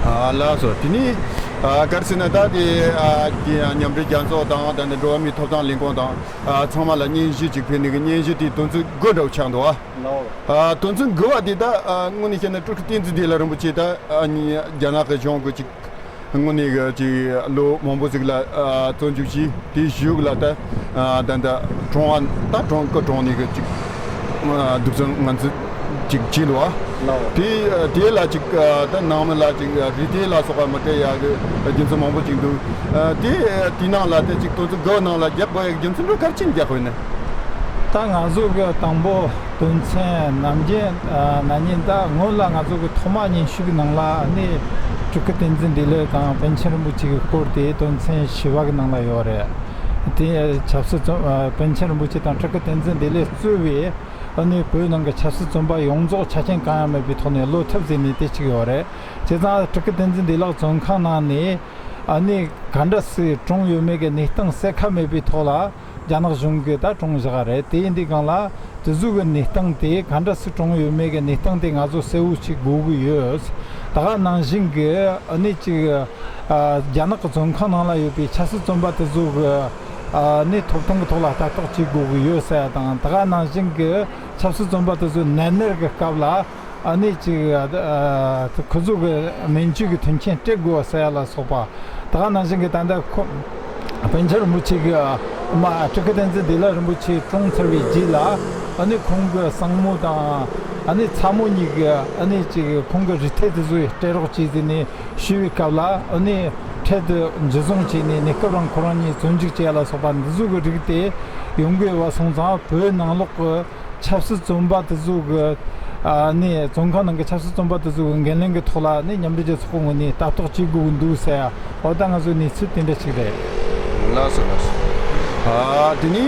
ཨ་ལགས་སོ། དེ་ནས་ཨ་ག་རེ་ཟེར་ན་ད་དེ་ཨ་དེ་མཉམ་འབྲེལ་རྒྱལ་ཚོགས་དང་ད་ནི་འགྲོ་བ་མིའི་ཐོབ་ཐང་ལས་ཁུངས་དང་ཨ་ཚང་མ་ལ་སྙན་ཞུ་ཅིག་ཕུལ་ནས་གི་སྙན་ཞུ་དེའི་དོན་ཚན་དགུ་འདྲ་བོ་ཆགས་འདུག་ཨ། ལགས། ཨ་དོན་ཚན་དགུ་བ་དེ་ད་ཨ་དངོས་གནས་བཤད་ན་སྤྲུལ་སྐུ་བསྟན་འཛིན་བདེ་ལེགས་རིན་པོ་ཆེ་ད་ཨ་ནི་རྒྱ་ནག་གི་གཞུང་གི་ཅིག་དངོས་གནས་གི་ཅིག་ལོ་མང་པོ་ཟིག་ལ་ཨ་བཙོན་འཇུག་བྱས། དེའི་གཞུག་ལ་ད་ཨ་ད་ད་གྲོངས་པ་ད་གྲོངས་སྐུ་གྲོངས་ནས་གི་ཅིག་ཨ་སྡུག་བསྔལ་ངན་ཚུལ་ཅིག་བྱས་འདུག་ཨ། ལའོ། དེ་དེ་ལ་ཅིག་ཨ་ད་ནང་མི་ལ་ཅིག་རིག་གཏེར་ལ་སོགས་པ་མི་སྤྲད་ཡ་གི་རྒྱུ་མཚན་མང་པོ་ཅིག་འདུག་ཨ་དེ་དེ་ནང་ལ་ད་ཅིག་དོན་ཚན་དགུ་ནང་ལ་རྒྱག་དགོས་ཡ་གི་རྒྱུ་མཚན་འདྲ་ག་རེ་བྱས་ནས་རྒྱག་དགོས་ནི། ད་ང་ཚོ་གི་དང་པོ་དོན་ཚན་ནམ་རྒྱུན་ཨ་ན་ནིང་ད་སྔོན་ལ་ང་ཚོ་གི་ཐོག་མ་སྙན་ཞུ་གི་ནང་ལ་ཨ་ནི་སྤྲུལ་སྐུ་བསྟན་འཛིན་བདེ་ལེགས་དང་པཎ་ཆེན་རིན་པོ་ཆེ་གི་སྐོར་དེ་དོན་ཚན་བཞི་པ་གི་ནང་ལ་ཡོད་རེད། དེ་ཆབ་སྲིད་བཙོན་ཨ་པཎ་ཆེན་རིན་པོ་ཆེ་དང་སྤྲུལ་སྐུ་བསྟན་འཛིན་བདེ་ལེགས་གཙོས་པའི་ཨ་ནི་བོད་ནང་གི་ཆབ་སྲིད་བཙོན་པ་ཡོངས་རྫོགས་ཆ་རྐྱེན་གང་ཡང་མེད་པའི་ཐོག་ནས་གློད་ཐབས་ཟེར་ནས་དེ་གཅིག་ཡོད་རེད། བྱས་ཙང་སྤྲུལ་སྐུ་བསྟན་འཛིན་བདེ་ལེགས་བཙོན་ཁང་ནང་ནས་ཨ་ནི་ག་འདྲ་སེ་གྲོངས་ཡོད་མེད་ཀྱི་གནས་སྟངས་གསལ་ཁ་མེད་པའི་ཐོག་ལ་རྒྱ་ནག་གཞུང་གིས་ད་གྲོངས་བཞག་རེད། དེ་ཡིན་དུས་སྒང་ལ་དེ་ཚོ་གི་གནས་སྟངས་དེ་ག་འདྲ་སེ་གྲོངས་ཡོད་མེད་ཀྱི་གནས་སྟངས་དེ་ང་ཚོ་གསལ་བོ་ཞིག་དགོས་ཀྱི་ཡོད། ད་ག་ནང་བཞིན་གྱི་ཨ་ནི་ཅིག་ཨ་རྒྱ་ནག་གི་བཙོན་ཁང་ནང་ལ་ཡོད་པའི་ཆབ་སྲིད་བཙོན་པ་དེ་ཚོ་གི་ཨ་ནི་ཐོབ་ཐང་གི་ཐོག་ལ་ལྟ་རྟོག་བྱེད་དགོས་ཀྱི་ཡོད་ཟེར་ཡ་དང་། ད་ག་ནང་བཞིན་གྱི་ཆབ་སྲིད་བཙོན་པ་དེ་ཚོ་ནད་མནར་གྱི་སྐབས་ལ་ཨ་ནི་ཅིག་ཨ་ཁོ་ཚོ་གི་སྨན་བཅོས་ཀྱི་མཐུན་རྐྱེན་སྤྲད་དགོས་ཟེར་ཡ་ལ་སོགས་པ། ད་ག་ནང་བཞིན་གྱི་ད་ལྟ་ཁོ་པཎ་ཆེན་རིན་པོ་ཆེ་གི་ཨ་མ་སྤྲུལ་སྐུ་བསྟན་འཛིན་བདེ་ལེགས་རིན་པོ་ཆེ་གྲོངས་ཚར་བའི་རྗེས་ལ་ཨ་ནི་ཁོང་གི་སྲིང་མོ་དང་ཨ་ནི་ཚ་མོ་གཉིས་ཀྱིས་ཨ་ནི་ཅིག་ཁོང་གི་རིགས་ཐེ་དེ་ཚོ་སྤྲད་རོགས་བྱས་ཟེར་ནས་ཞུས་པའི་སྐབས་ལ་ཨ་ནི་འཕྲལ་དུ་འཇུ་བཟུང་བྱས་ནས་གནས་སྐབས་རང་ཁོ་རང་གཉིས་བཙོན་འཇུག་བྱས་ཡ་ལ་སོགས་པ་འདི་ཚོ་གི་རིགས་དེ་ཡོང་གི་ཡོད་པ་སོང་ཙང་བོད་ནང་ལོགས་ཀྱི་ཆབ་སྲིད་བཙོན་པ་དེ་ཚོ་གི་ཨ་ནི་བཙོན་ཁང་ནང་གི་ཆབ་སྲིད་བཙོན་པ་དེ་ཚོ་གི་འགན་ལེན་གི་ཐོག་ལ་ནི་མཉམ་འབྲེལ་རྒྱལ་ཚོགས་ཀྱི་ངོས་ནས་ལྟ་རྟོག་བྱེད་དགོས་ཀྱི་འདུག་ཟེར་ཡ། འོ་ད་ང་ཚོའི་གནས་ཚུལ་དེ་འདྲ་ཞིག་རེད། ལགས་སོ་ལགས་སོ། ཨ་དེ་ནས་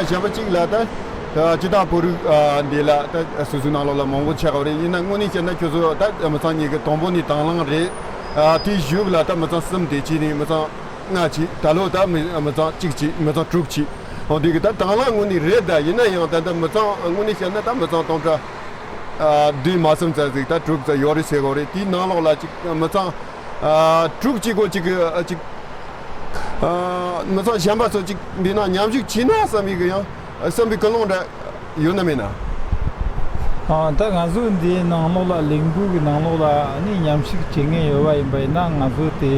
གཞན་པ་གཅིག་ལ་ད་ད་སྤྱི་བཏང་བོད་རིགས་ཨ་འདི་ལ་ད་སོ་སོའི་ནང་ལོགས་ལ་མང་པོ་ཆགས་པ་རེད། ཡིན་ན་དངོས་གནས་བཤད་ན་ཁྱོད་ཚོ་ད་མི་ཚང་གཉིས་ཀྱི་དང་པོ་ནས་དང་བླངས་རེད། ཨ་དེའི་གཞུག་ལ་ད་མི་ཚང་གསུམ་དེ་བྱས་ནས་མི་ཚང་ལྔ་བྱས། ད་ལོ་ད་མི་མི་ཚང་གཅིག་བྱས། མི་ཚང་དྲུག་བྱས། འོ་འདི་གི་ད་དང་བླངས་དངོས་གནས་རེད། ད་ཡིན་ན་ཡང་ད་ད་མི་ཚང་དངོས་གནས་བཤད་ན་ད་མི་ཚང་སྟོང་ཕྲག་ཨ་བདུན་མ་ཟིན་ཙམ་ཟིག་ད་དྲུག་ཙམ་ཡོད་རེད་ཟེར་གོ་རེད། དེའི་ནང་ལོགས་ལ་ཅིག་མི་ཚང་ཨ་དྲུག་ཅིག་གོ་ཅིག་ཨ་ཅིག་ཨ་མི་ཚང་གཞན་པ་ཚོ་ཅིག་འདི་ན་མཉམ་ཞུགས་བྱས་ན་བསམ་པའི་གི་ཡང་བསམ་པའི་ཀུན་སློང་འདྲ་ཡོད་ན་མེད་ན། ཨ་ད་ང་ཚོ་འདིའི་ནང་ལོགས་ལ་ལས་འགུལ་གྱི་ནང་ལོགས་ལ་ཨ་ནི་མཉམ་ཞུགས་བྱེད་མཁན་ཡོད་པ་ཡིན་པ་ཡིན་ན་ང་ཚོ་དེ་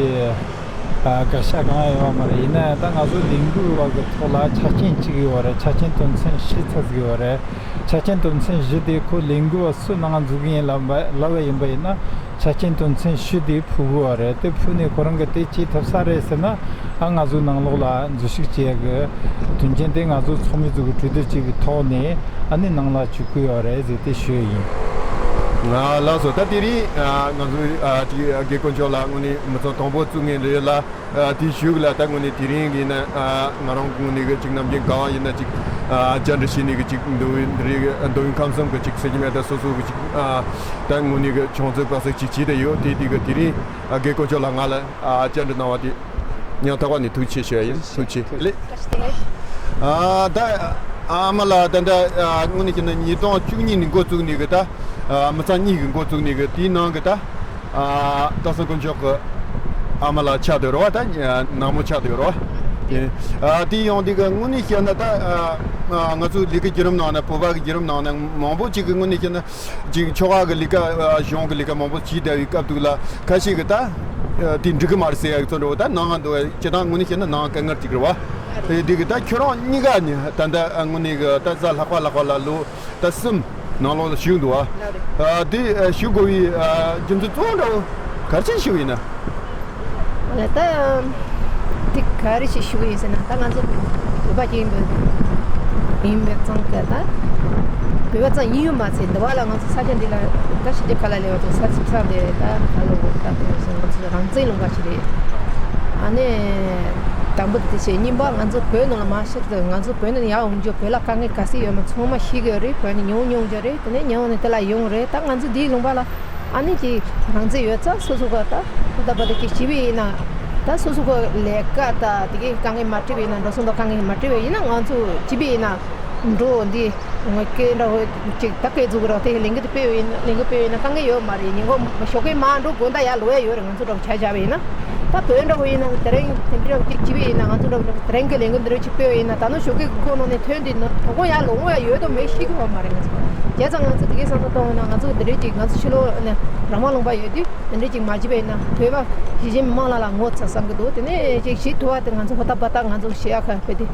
ཨ་བཀའ་ཤག་གང་ཡོད་པ་མ་རེད། ཡིན་ན་ཡང་ད་ང་ཚོ་ལས་འགུལ་བ་གི་ཐོག་ལ་ཆ་རྐྱེན་གཅིག་ཡོད་རེད། ཆ་རྐྱེན་དོན་ཚན་བཞི་ཚར་ཟིག་ཡོད་རེད། ཆ་རྐྱེན་དོན་ཚན་བཞི་དེ་ཁོ་ལས་འགུལ་བ་སུ་ནང་འཛུལ་གི་ཡིན་ལབ་པ་ལབ་པ་ཡིན་པ་ཡིན་ན་ཆ་རྐྱེན་དོན་ཚན་བཞི་དེ་ཕུལ་དགོས་པ་རེད། དེ་ཕུལ་ནས་ཁོ་རང་གི་དེ་བྱེད་ཐུབ་ས་རེད་ཟེར་ན་ཨ་ང་ཚོའི་ནང་ལོགས་ལ་འཛུལ་ཞུགས་བྱེད་ཡ་གི་དོན་རྐྱེན་དེ་ང་ཚོ་ཚོགས་མི་ཚོ་གི་གྲོས་བསྡུར་བྱས་པའི་ཐོག་ནས་ཨ་ནི་ནང་ལ་འཇུག་གི་ཡོད་རེད་ཟེར་དེ་ཞུ་ཡ་ཡིན། ང་ལགས་སོ། ད་དེ་རིང་ཨ་ང་ཚོའི་ཨ་ཅིག་དགེ་དཀོན་མཆོག་ལགས་དངོས་གནས་མི་ཚང་དང་པོ་བཙུགས་མཁན་རེད་ལ། ཨ་དེའི་གཞུག་ལ་ད་དངོས་གནས་དེ་རིང་གི་ན་ཨ་ང་རང་དངོས་གནས་གི་ཅིག་ནམ་རྒྱུན་ག་བ་ཡིན་ན་ཅིག་ཨ་བཅར་འདྲི་བྱས་ནས་གི་ཅིག་མདོ་དབུས་འདི་རིགས་མདོ་དབུས་ཁམས་གསུམ་གི་ཅིག་ཟེར་གྱི་མེད། ད་སོ་སོ་གི་ཅིག་ཨ་ད་དངོས་གནས་གི་བྱུང་ཚུལ་དཔག་ཚད་ཅིག་བྱས་ཏེ་ཡོད། དེ་དེ་གི་དེ་རིང་ཨ་དགེ་དཀོན་མཆོག་ལགས་ང་ལ་ཨ་བཅར་འདྲི་གནང་བ་དེ་སྙིང་ཐག་པ་ནས་ཐུགས་རྗེ་ཆེ་ཞུ་ཡ་ཡིན། ཐུགས་རྗེ་ཆེ་ལེ། ཨ་ད་ཨ་མ་ལགས་ད་ད་ཨ་དངོས་གནས་བྱས་ན་ཉིས་སྟོང་བཅུ་གཉིས་ནས་འགོ་བཙུགས་ནས་གི་ད་ཨ་མི་ཚང་གཉིས་གི་འགོ་བཙུགས་ནས་གི་དེའི་ནང་གི་ད། ཨ་སྟག་ཚང་དཀོན་མཆོག་གི་ཨ་མ་ལགས་ཆགས་བསྡད་ཡོད་རེད་བ། ད་ནང་མོ་ཆགས་བསྡད་ཡོད་རེད་བ། ཨ། དེ་ཡང་དེ་གི་དངོས་གནས་བཤད་ན་ད། ཨ། ང་ཚོའི་ལས་ཀའི་བརྒྱུད་རིམ་ནང་ན། བོད་པ་གི་བརྒྱུད་རིམ་ནང་ན་མང་པོ་ཅིག་གི་དངོས་གནས་བཤད་ན་ཅིག་ཆོལ་ཁ་གི་ལས་ཀ། ཨ། གཞུང་གི་ལས་ཀ་མང་པོ་བྱས་བསྡད་པའི་སྐབས་དུས་ལ་ཁ་ཤས་ཀྱིས་ད། ཨ། དེ་འགྲིག་གི་མ་རེད་ཟེར་ཡ་གི་ཚོད་འདྲ་བོ། ད་ནང་འདུག་བ། སྤྱིར་བཏང་དངོས་གནས་བཤད་ན་ནང་དཀའ་ངལ་ཅིག་རེད་བ། དེ་དེ་གི་ད་ཁྱོད་རང་གཉིས་ཀ་ནི་ད་ལྟ་དངོས་གནས་གི་ད་གཟའ་ལྷག་པ་ལྷག་པ་ལ་ལོ་ད་གསུམ་ནང་ལོགས་ལ་བཞུགས་འདུག་བ། ཨ། དེ་བཞུགས་དགོས་པའི་རྒྱུ་མཚན་གཙོ་བོ་འདྲ་བོ་ག་རེ་བྱས་བཞུགས་ཡིན་ན། ད་དེ་ག་རེ་བྱས་བཞུགས་ཡིན་ཟེར་ན། ད་ང་ཚོ་བོད་པ་ཅིག་ཡིན་པའི་ཡིན་པའི་ཙང་གི་ད་བོད་པ་ཙམ་ཡིན་ཡོད་མ་ཚད། འདི་བ་ལ་ང་ཚོ་ས་ཆ་འདི་ལ་ད་ཕྱི་རྒྱལ་ཁག་ལ་སླེབས་པ་དང་ས་ཆ་ས་འདི་ད་ད་ལོ་ད་ང་ཚོ་རང་བཙན་ལུང་པ་ཞིག་རེད། ཨ་ནི་དང་པོ་དེ་བྱས། གཉིས་པ་ང་ཚོ་བོད་ནང་ལ་མ་ཤི་ད་ང་ཚོ་བོད་ནང་ཡར་འོང་རྒྱུ། བོད་ལ་དཀའ་ངལ་ག་ཚོད་ཡོད་མེད་ཚང་མ་ཤེས་ཀྱི་རེད། བོད་ནས་མྱོང་མྱོང་རྒྱུ་རེད། དེ་ནས་མྱོང་ནས་དེ་ལ་ཡོང་རེད། ད་ང་ཚོ་འདིའི་ལུང་པ་ལ་ཨ་ནི་ཅིག་རང་བཙན་ཡོད་ཙང་སོ་སོ་ག་ད་ཧུར་ཐག་འབད་ཐག་ཅིག་བྱས་པ་ཡིན་ན། ད་སོ་སོ་གི་ལས་ཀ་ད་དེ་གའི་དཀའ་ངལ་མ་འཕྲད་པ་ཡིན་ན། འགྲོ་སོང་དང་དཀའ་ངལ་མ་འཕྲད་པ་ཡིན་ན། ང་ཚོ་བྱས་པ་ཡིན་ན་འགྲོ་འདི་ངོ་སྐད་འདྲ་བོ་ཅིག་ད་སྐད་འཛུགས་རོགས། དེ་ལས་འགུལ་དེ་སྤེལ་བ་ཡིན་ན། ལས་འགུལ་སྤེལ་བ་ཡིན་ན་དཀའ་ངལ་ཡོད་མ་རེད། ཉིན་གུང་ཞོགས་ཀས་མར་འགྲོ། དགོང་དག་ཡར་ལོག་ཡ་ཡོད་རེད། ང་ཚོ་འདྲ་བོ་ཆ་བཞག་པ་ཡིན་ན། ད་བོད་འདྲ་བོ་ཡིན་ན་དེ་རིང་དེ་འདྲ་ཅིག་བྱས་པ་ཡིན་ན། ང་ཚོ་འདྲ་བོ་དེ་རིང་གི་ལས་འགུལ་འདི་འདྲ་ཅིག་སྤེལ་བ་ཡིན་ན། ད་ནངས་ཞོགས་ཀས་ཁོ་ནང་ནས་ཐོན་དུས་ན་དོ་དགོང་ཡར་ལོག་འོང་ཡ་ཡོད་དང་མེད་ཤེས་ཀྱི་ཡོད་མ་རེད། ང་ཚོ་བྱས་ཙང་ང་ཚོ་དེ་གའི་བསམ་བློ་གཏོང་བ་ན། ང་ཚོ་འདི་འདྲ་ཅིག་ང་ཚོ་ཕྱི་ལོགས་ནས་རང་དབང་ལུང་པ་ཡོད་དུས་དེ་འདྲ་ཅིག་མ་བྱས་པ་ཡིན་ན་བོད་པ་གཞིས་བྱེས་མི་མང་ལ་ལ་ངོ་ཚ་བསམ་གྱི་འདུག་དེ་ནས་ཅིག་ཞིག་ཐུབ་པ་དེ་ང་ཚོ་ཧུར་ཐག་འབད་ཐག་ང་ཚོ་བྱེད་ཡ་ཁ་དཔེ་དེ།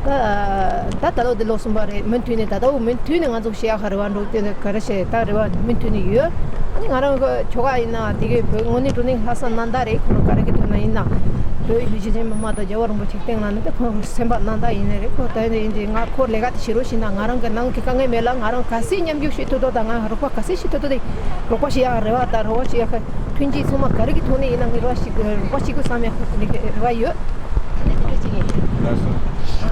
ད་ད་ད་ལོ་འདི་ལོ་གསུམ་པ་རེད། མུ་མཐུད་ནས་ད་ལྟ་བུ་མུ་མཐུད་ནས་ང་ཚོ་བྱེད་ཡ་ཁ་རེ་བ་འགྲོ་དེ་ག་རེ་བྱེད། ད་རེ་བ་མུ་མཐུད་ནས་ཡོད། ཨ་ནི་ང་རང་གི་ཁྱོ་ག་ཡིན་ན་དེ་གའི་བོད་དངོས་གནས་དྲང་གནས་ལྷག་བསམ་རྣམ་དག་རེད། ཁོ་རང་ག་རེ་གི་ཐོག་ན་ཡིན་ན་བོད་གཞིས་བྱེས་མི་མང་དང་རྒྱལ་བ་རིན་པོ་ཆེ་སྟེང་ལ་ནི་ད་ཁོ་སེམས་པ་རྣམ་དག་ཡིན་ནི་རེད། ཁོ་ད་ཡིན་དེ་ཡིན་དེ་ང་ཁོར་ལས་ཀ་དེ་བྱེད་རོགས་བྱས་ན། ང་རང་གི་ནང་གི་དཀའ་ངལ་མེད་ལ་ང་རང་ག་ཚད་མཉམ་ཞུགས་བྱེད་ཐུབ་ཐུབ་དང་། ང་རོགས་པ་ག་ཚད་བྱེད་ཐུབ་ཐུབ་དེ་རོགས་པ་བྱེད་ཡག་རེ་བ་དང་རོགས་པ་བྱེད་ཡག་གི་མཐུན་རྐྱེན་ཚང་མ་ག་རེ་གི་ཐོག་ནས་ཡིན་ན་ངས་རོགས་པ་བྱེད་རོགས་པ་བྱེད་དགོས་བསམ་ཡག་གི་རེ་བ་ཡོད། ཨ་ནི་དེ་འདྲ་ཅིག་ཡིན། ལགས་སོ།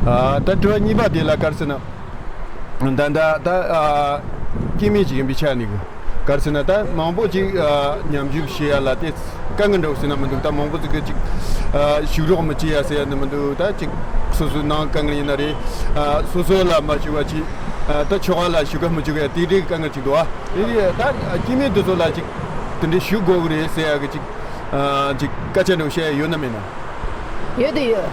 ཨ། ད་དྲི་བ་གཉིས་པ་དེ་ལ་ག་རེ་ཟེར་ན། ད་ད་ད། ཨ། སྐྱེ་དམན་ཅིག་ཡིན་པའི་ཆ་ནས་གི་ག་རེ་ཟེར་ན། ད་མང་པོ་ཅིག་ཨ། མཉམ་ཞུགས་བྱེད་ཡ་ལ་དེ་དཀའ་ངལ་འདྲ་བོ་ཟེར་ན་མི་འདུག་ད་མང་པོ་ཅིག་གི་ཅིག་ཨ། ཞུགས་རོགས་མི་བྱེད་ཡ་ཟེར་ཡ་ནི་མི་འདུག་ད་ཅིག་སོ་སོའི་ནང་དཀའ་ངལ་ཡིན་ན་རེད། ཨ། སོ་སོ་ལ་མ་ཞུགས་པ་ཅིག་ཨ། ད་ཆོལ་ཁ་ལ་ཞུགས་ག་མི་ཞུགས་ག་དེ་འདྲའི་དཀའ་ངལ་ཅིག་འདུག་ཨ། དེ་རེད། ད་སྐྱེ་དམན་དེ་ཚོ་ལ་ཅིག་དེ་འདྲའི་ཞུགས་དགོས་གི་རེད་ཟེར་ཡ་གི་ཅིག་ཨ། ཅིག་སྐད་ཆ་འདྲ་བོ་བཤད་ཡ་ཡོད་ན་མེད་ན། ཡོད་དེ་ཡོད།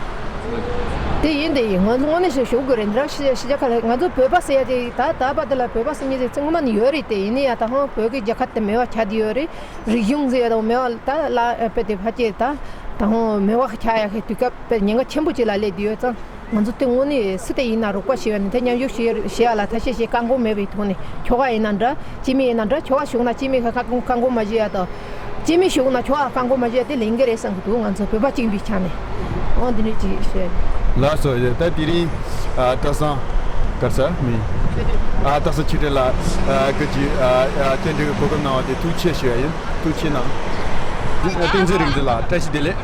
དེ་ཡིན་དེ་ཡིན། ང་ཚོ་དངོས་གནས་ཞིག་ཞུགས་དགོས་རེད། འདི་ར་ཕྱི་ཕྱི་རྒྱལ་ཁག་ལ་ང་ཚོ་བོད་པ་ཟེར་ཡ་དེ་ད་ད་བར་དེ་ལ་བོད་པ་ཟེར་མཁན་དེ་ཚང་མ་ནི་ཡོད་རེད་དེ། ཡིན་ནའི་ཡང་ད་ཧང་བོད་ཀྱི་རྒྱལ་ཁབ་དེ་མེད་པ་ཆགས་བསྡད་ཡོད་རེད། རིག་གཞུང་ཟེར་ཡ་དང་མེད་པ་ད་ལ་དཔེ་དེ་ཕལ་ཆེར་ད་ད་ཧང་མེད་པ་ཆགས་ཡ་གི་དུས་སྐབས་དཔེ་ཉེན་ཁ་ཆེན་པོ་ཅིག་ལ་སླེབས་བསྡད་ཡོད་ཙང་། ང་ཚོ་དེ་དངོས་གནས་སུ་དེ་ཡིན་ན་རོགས་པ་བྱེད་ཡ་ནི་དེ་མཉམ་ཞུགས་བྱེད་བྱེད་ཡ་ལ་ཐབས་ཤེས་བྱེད། བཀག་འགོག་མེད་པའི་ཐོག་ནས། ཁྱོ་ག་ཡིན་ན་འདྲ། སྐྱེ་དམན་ཡིན་ན་འདྲ། ཁྱོ་ག་ཞུགས་ན་སྐྱེ་དམན་ཁ་བཀག་འགོག་མ་བྱེད་ཡ་དང་། སྐྱེ་དམན་ཞུགས་ན་ཁྱོ་ག་བཀག་འགོག་མ་བྱེད་ཡ་དེ་ལས་འགན་རེད་བསམ་གྱི་འདུག་ང་ཚོ་བོད་པ་གཅིག་ཡིན་པའི་ཆ་ནས། འོ་འདི་འདྲ་ཅིག་ཞུ་ཡ་ཡིན། ལགས་སོ། ད་དེ་རིང་ཨ། སྟག་ཚང་ག་རེ་ཟེར་མིང་། ཨ། སྟག་ཚང་ཆོས་སྒྲོན་ལགས་ཨ། སྐུ་མཁྱེན་ཨ། ཨ། བཅར་འདྲི་གི་གོ་སྐབས་གནང་བ་དེ་ཐུགས་རྗེ་ཆེ་ཞུ་ཡ་ཡིན། ཐུགས་རྗེ་གནང་། བསྟན་འཛིན་རིག་འཛིན་ལགས་བཀྲ་ཤིས་བདེ་ལེགས།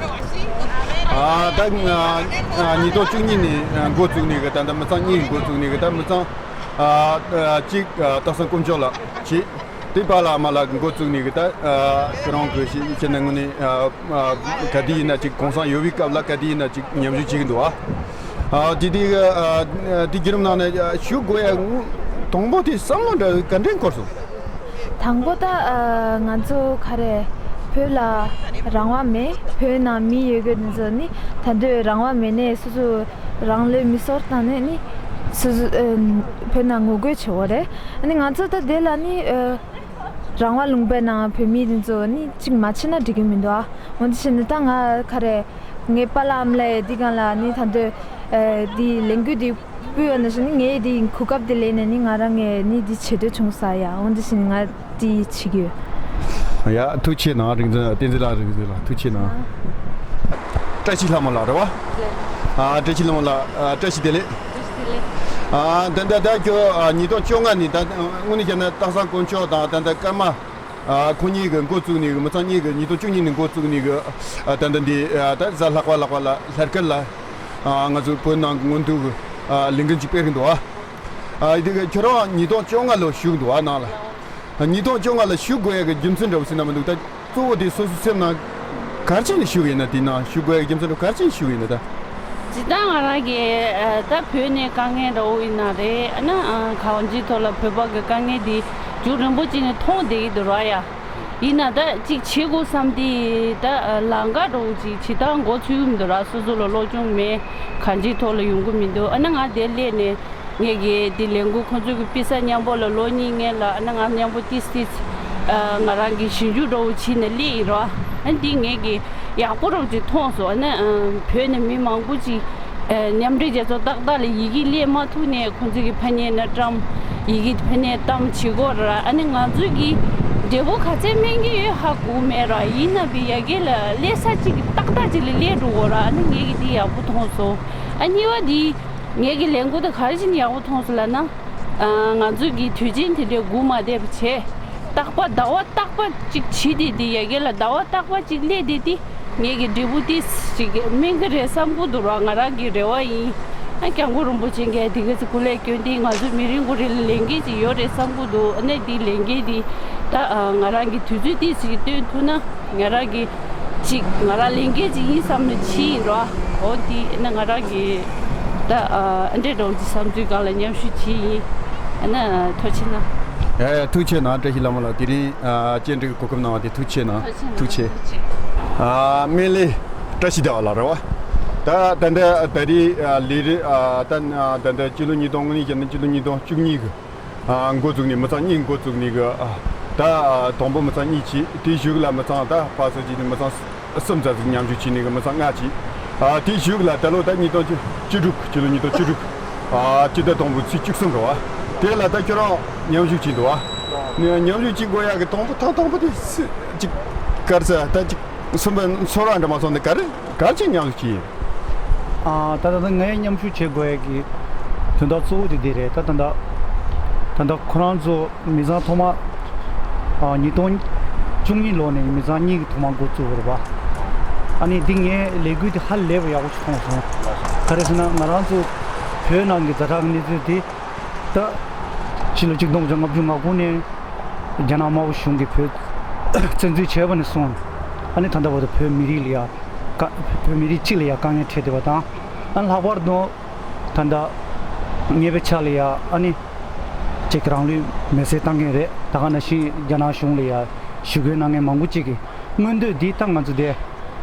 ཨ། ད་ཨ། ཉིས་སྟོང་བཅུ་གཉིས་ནས་འགོ་བཙུགས་ནས་གི་ད་ལྟ་མི་ཚང་གཉིས་འགོ་བཙུགས་ནས་གི་ད་མི་ཚང་ཨ། ཨ། གཅིག་ཨ། སྟག་ཚང་དཀོན་མཆོག་ལགས་བྱས། དེ་པཱ་ལགས་མ་ལགས་འགོ་བཙུགས་ནས་གི་ད་ཨ། ཁྱེད་རང་གི་ཤེས་ནས་དངོས་གནས་ཨ། ཨ། ག་དུས་ཡིན་ན་ཅིག་གུང་སེང་ཡོད་པའི་སྐབས་ལ་ག་དུས་ཡིན་ན་ཅིག་མཉམ་ཞུགས་བྱེད་ཀྱི་འདུག་ཨ། ཨ། དེ་དེ་གི་ཨ། དེ་བརྒྱུད་རིམ་ནང་ནས་ཞུགས་དགོས་ཡ་དང་པོ་དེ་བསམ་བློ་འདྲ་ག་འདྲས་འཁོར་སོང་། དང་པོ་ད་ཨ། ང་ཚོ་ག་རེ་བོད་ལ་རང་དབང་མེད། བོད་ནང་མི་ཡོད་དགོས་ནི་ཚོ་ནི་ད་དུང་རང་དབང་མེད་ནས་སོ་སོ་རང་ལུས་མེ་སྲེག་བཏང་ནས་ནི་སོ་སོ་ཨ། བོད་ནང་ངོ་རྒོལ་བྱེད་དགོས་རེད། ཨ་ནི་ང་ཚོ་ད་དེ་ལ་ནི་ཨ། རང་དབང་ལུང་པའི་ནང་བོད་མི་དེ་ཚོ་ནི་གཅིག་མ་ཕྱིན་ན་འགྲིག་གི་མི་འདུག་ཨ། འོ་འདི་བྱས་ནས་ད་ང་ག་རེ་ངའི་པཱ་ལགས་ཨ་མ་ལགས་འདི་སྒང་ལ་ནི་ད་དུང་ཨ། འདི་ལས་འགུལ་འདི་སྤེལ་བ་ནང་བཞིན་ནི་ངས་འདི་གོ་སྐབས་འདི་ལེན་ནས་ནི་ང་རང་ངས་ནི་འདི་བྱེད་འདོད་བྱུང་ས་ཡ། འོ་འདི་བྱས་ནས་ང་འདི་བྱེད་ཀྱི་ཡོད། ཡ། ཐུགས་རྗེ་གནང་། རིག་འཛིན་བསྟན་འཛིན་ལགས། རིག་འཛིན་ལགས་ཐུགས་རྗེ་གནང་། བཀྲ་ཤིས་ལྷ་མོ་ལགས་རེད་བ། ཨ། བཀྲ་ཤིས་ལྷ་མོ་ལགས་ཨ། བཀྲ་ཤིས་བདེ་ལེགས། ཨ། ད་ད་ད་ཁྱོད་ཨ། ཉིས་སྟོང་བཅོ་ལྔ་ནས་ད་དངོས་གནས་བཤད་ན་སྟག་ཚང་དཀོན་མཆོག་དང་ད་ད་ཀརྨ་ཨ། ཁོང་གཉིས་ཀྱིས་འགོ་བཙུགས་ནས་མི་ཚང་གཉིས་ཀྱིས་ཉིས་སྟོང་བཅུ་གཉིས་ནས་འགོ་བཙུགས་ནས་ཨ། ད་ད་འདི་ཨ། ད་གཟའ་ལྷག་པ་ལྷག་པ་ལ་ལྷ་སྐལ་ལ་ཨ། ང་ཚོ་བོད་ནང་གི་སྔོན་འདུག་གི་ཨ། ལས་འགུལ་ཅིག་སྤེལ་གི་འདུག་ཨ། ཨ། དེ་གི་ཁྱོད་རང་ཉིས་སྟོང་བཅོ་ལྔ་ལོ་ཞུགས་འདུག་ཨ། ནང་ལ། ཉིས་སྟོང་བཅོ་ལྔ་ལ་ཞུགས་དགོས་ཡ་གི་རྒྱུ་མཚན་འདྲ་བོ་ཟེར་ན་མི་འདུག་ད་གཙོ་བོ་དེ་སོ་སོའི་སེམས་ནང་ག་རེ་བྱས་ནས་ཞུགས་ཡིན་ན། དེ་ནང་ཞུགས་དགོས་ཡ་གི་རྒྱུ་མཚན་འདྲ་བོ་ག་རེ་བྱས་ནས་ཞུགས་ཡིན་ན་ད། ཇི་ལྟར་ང་རང་གི་ཨ། ད་བོད་ནས་དཀའ་ངལ་འདྲ་བོ་ཡིན་ན་རེད། ཨ་ནི་ཨ། གང་ཅིའི་ཐོག་ལ་བོད་པ་གི་དཀའ་ངལ་དེ་རྒྱུན་རིང་པོ་ཅིག་ནས་མཐོང་བསྡད་ཀྱི་འདུག་ར་ཡ། ཡིན་ན་ད་ཅིག་བྱེད་དགོས་བསམ་དེ་ད་ལམ་ཁ་འདྲ་བོ་ཅིག་ཇི་ལྟར་འགོ་ཚུགས་མི་འདུག་ར། སོ་སོ་ལ་སློབ་སྦྱོང་མེད། གང་ཅིའི་ཐོག་ལ་ཡོང་གི་མི་འདུག་ཨ་ནི་ང་དེར་སླེབས་ནས་ངས་ཀྱི་དེ་ལས་འགུལ་ཁོང་ཚོ་གི་དཔེ་ས་མཉམ་པོ་ལ་ལོ་གཉིས་སྔོན་ལ་ཨ་ནི་ང་མཉམ་པོ་ཏིས་ཏིས་ང་རང་གི་ཞིབ་འཇུག་འདྲ་བོ་བྱས་ནས་སླེབས་ཡིན་ར། ཨ་ནི་དེ་ངས་ཀྱི་ཡག་པོ་འདྲ་བོ་ཅིག་མཐོང་སོང་། ཨ་ནི་བོད་ནས་མི་མང་པོ་ཅིག་མཉམ་འབྲེལ་རྒྱལ་ཚོགས་ཏག་ཏག་ལ་ཡི་གེ་སླེབས་མ་ཐུབ་ནས་ཁོང་ཚོ་གི་ཕ་ནས་ན་བཀྲམ། ཡི་གེ་ཕ་ནས་གཏམ་བྱེད་དགོས་ར། ཨ་ནི་ང་ཚོ་གི་འབྲས་བུ་ག་ཚད་སྨིན་གྱི་ཡོད་ཧ་གོ་མེད་ར། ཡིན་ན་བི་ཡ་གེ་ལ་སླེབས་ས་གཅིག་གི་ཏག་ཏག་ཅིག་ལ་སླེབས་འགྲོ་དགོས་ར། ཨ་ནི་ངས་གི་འདི་ཡག་པོ་མཐོང་སོང་། ཨ་གཉིས་པ་འདི་ངས་གི་ལས་འགུལ་དེ་ག་རེ་བྱས་ནས་ཡག་པོ་མཐོང་སོང་ལབ་ན། ང་ཚོ་གི་དུས་ཆེན་དེ་འདྲའི་སྒུག་མ་བསྡད་པ་བྱས། རྟག་པ་ཟླ་བ་རྟག་པ་གཅིག་བྱེད་དེ་དེ་ཡ་གེ་ལ་ཟླ་བ་རྟག་པ་གཅིག་སླེབས་དེ་དེ་ངས་ཀྱི་འབྲས་བུ་ཏིས་ཅིག་སྨིན་གི་རེད་བསམ་གི་འདུག་ར། ང་རང་གི་རེ་བ་ཡིན། ཨ་སྐྱབས་མགོན་རིན་པོ་ཆེ་མཁན་དེ་ག་ཚོད་སྐུ་ལས་བསྐྱོན་དེ་ང་ཚོ་མི་རེ་ངོ་རེ་ལ་ལས་འགན་ཅིག་ཡོད་རེད་བསམ་གི་འདུག་ཨ་ནི་དེ་ལས་འགན་དེ་ད་ང་རང་གི་དུས་ཚོད་ཏིས་ཅིག་བཏོན་ཐུབ་ན་ང་རང་གི་ཅིག་ང་རང་ལས་འགན་ཅིག་ཡིན་བསམ་ནས་བྱས་ཡིན་ར། འོ་དེ་ཨ་ནི་ང་རང་གི་ད་ཨ་འདྲེ་འདྲ་བོ་ཅིག་བསམ་ཚུལ་སྒང་ལ་མཉམ་ཞུགས་བྱས་ཡིན། ཨ་ནི་ཐུགས་རྗེ་གནང་། ཡ་ཡ་ཐུགས་རྗེ་གནང་། བཀྲ་ཤིས་བླ་མ་ལགས་དེ་རིང་ཨ་བཅར་འདྲི་གི་གོ་སྐབས་གནང་བ་དེ་ཐུགས་རྗེ་གནང་། ཐུགས་རྗེ་གནང་། ཐུགས་རྗེ། ཐུགས་རྗེ། ཨ་སྨན་བླའི་བཀྲ་ཤིས་ཟླ་བ་ལགས་རེད་བ། ད་ད་ལྟ་ད་རེས་ཨ་ལས་རིམ་ཨ་ད་ད་ལྟ་སྤྱི་ལོ་ཉིས་སྟོང་དངོས་གནས་བཤད་ན་སྤྱི་ལོ་ཉིས་སྟོང་བཅུ་གཉིས་གི་ཨ་འགོ་བཙུགས་ནས་མི་ཚང་གཉིས་འགོ་བཙུགས་ནས་གི་ཨ་ད་ཨ་དང་པོ་མི་ཚང་གཉིས་བྱས། དེའི་གཞུག་ལ་མི་ཚང་ད་ཕར་ཚུར་བྱས་ནས་མི་ཚང་གསུམ་ཙམ་ཞིག་མཉམ་ཞུགས་བྱས་ནས་གི་མི་ཚང་ལྔ་བྱས། ཨ་དེའི་གཞུག་ལ་ད་ལོ་ད་ཉིས་སྟོང་བཅུ་དྲུག་སྤྱི་ལོ་ཉིས་སྟོང་བཅུ་དྲུག་ཨ་སྤྱི་ཟླ་དང་པོའི་ཚེས་བཅུ་གསུམ་རེད་བ། དེ་ལ་ད་ཁྱོད་རང་མཉམ་ཞུགས་བྱས་འདུག་བ། ནས་མཉམ་ཞུགས་བྱེད་དགོས་ཡག་གི་དང་པོ་ཐེངས་དང་པོ་དེ་སུ་ཅིག་ག་རེ་ཟེར་ད་ཅིག་གསུམ་པ་ཚོར་བ་འདྲ་མ་སོང་ནས་ག་རེ་ག་རེ་བྱས་མཉམ་ཞུགས་བྱས་ཡིན། ཨ་ད་ད་ལྟ་ངས་མཉམ་ཞུགས་བྱེད་དགོས་ཡག་གི་དོན་དག་གཙོ་བོ་དེ་འདི་རེད། ད་ད་ད་ད་ལྟ་ཁོ་རང་ཚོ་མི་ཚང་ཐོག་མ་ཨ་ཉིས་སྟོང་བཅུ་གཉིས་ལོ་ནས་མི་ཚང་གཉིས་ཀྱི་ཐོག་མ་འགོ་བཙུགས་པ་རེད་པ། ཨ་ནི་འདི་ངའི་ལས་འགུལ་དེ་ཧ་ལས་པ་ཡག་པོ་ཞིག་མཐོང་སོང་། ག་རེ་ཟེར་ན་ང་རང་ཚོ་བོད་ནང་གི་ཛ་དྲག་གི་གནས་ཚུལ་དེ་ད་ཕྱི་ལོ་ཆིག་སྟོང་དགུ་བརྒྱ་ལྔ་བཅུ་ང་དགུ་ནས་རྒྱ་ནག་དམར་པོ་གཞུང་གིས་བོད་བཙན་འཛུལ་བྱས་པ་ནས་བཟུང་ཨ་ནི་ད་ལྟ་བར་དུ་བོད་མི་རིགས་ལ་ཡ་བཀའ་བོད་མི་རིགས་གཅིག་ལ་ཡ་དཀའ་ངལ་འཕྲད་བསྡད་པ་དང་ཨ་ནི་ལྷག་པར་དུ་ད་ལྟ་ཉེ་བའི་ཆར་ལ་ཡ་ཨ་ནི་ཅིག་རང་ལུས་མེར་སྲེག་བཏང་མཁན་རེད། ད་ག་ནང་བཞིན་རྒྱ་ནག་གཞུང་ལ་ཡ་ཞུ་སྐུལ་གནང་མཁན་མང་པོ་ཅིག་གི་མངོན་འདོད་འདི་ད་ང་ཚོ་དེ་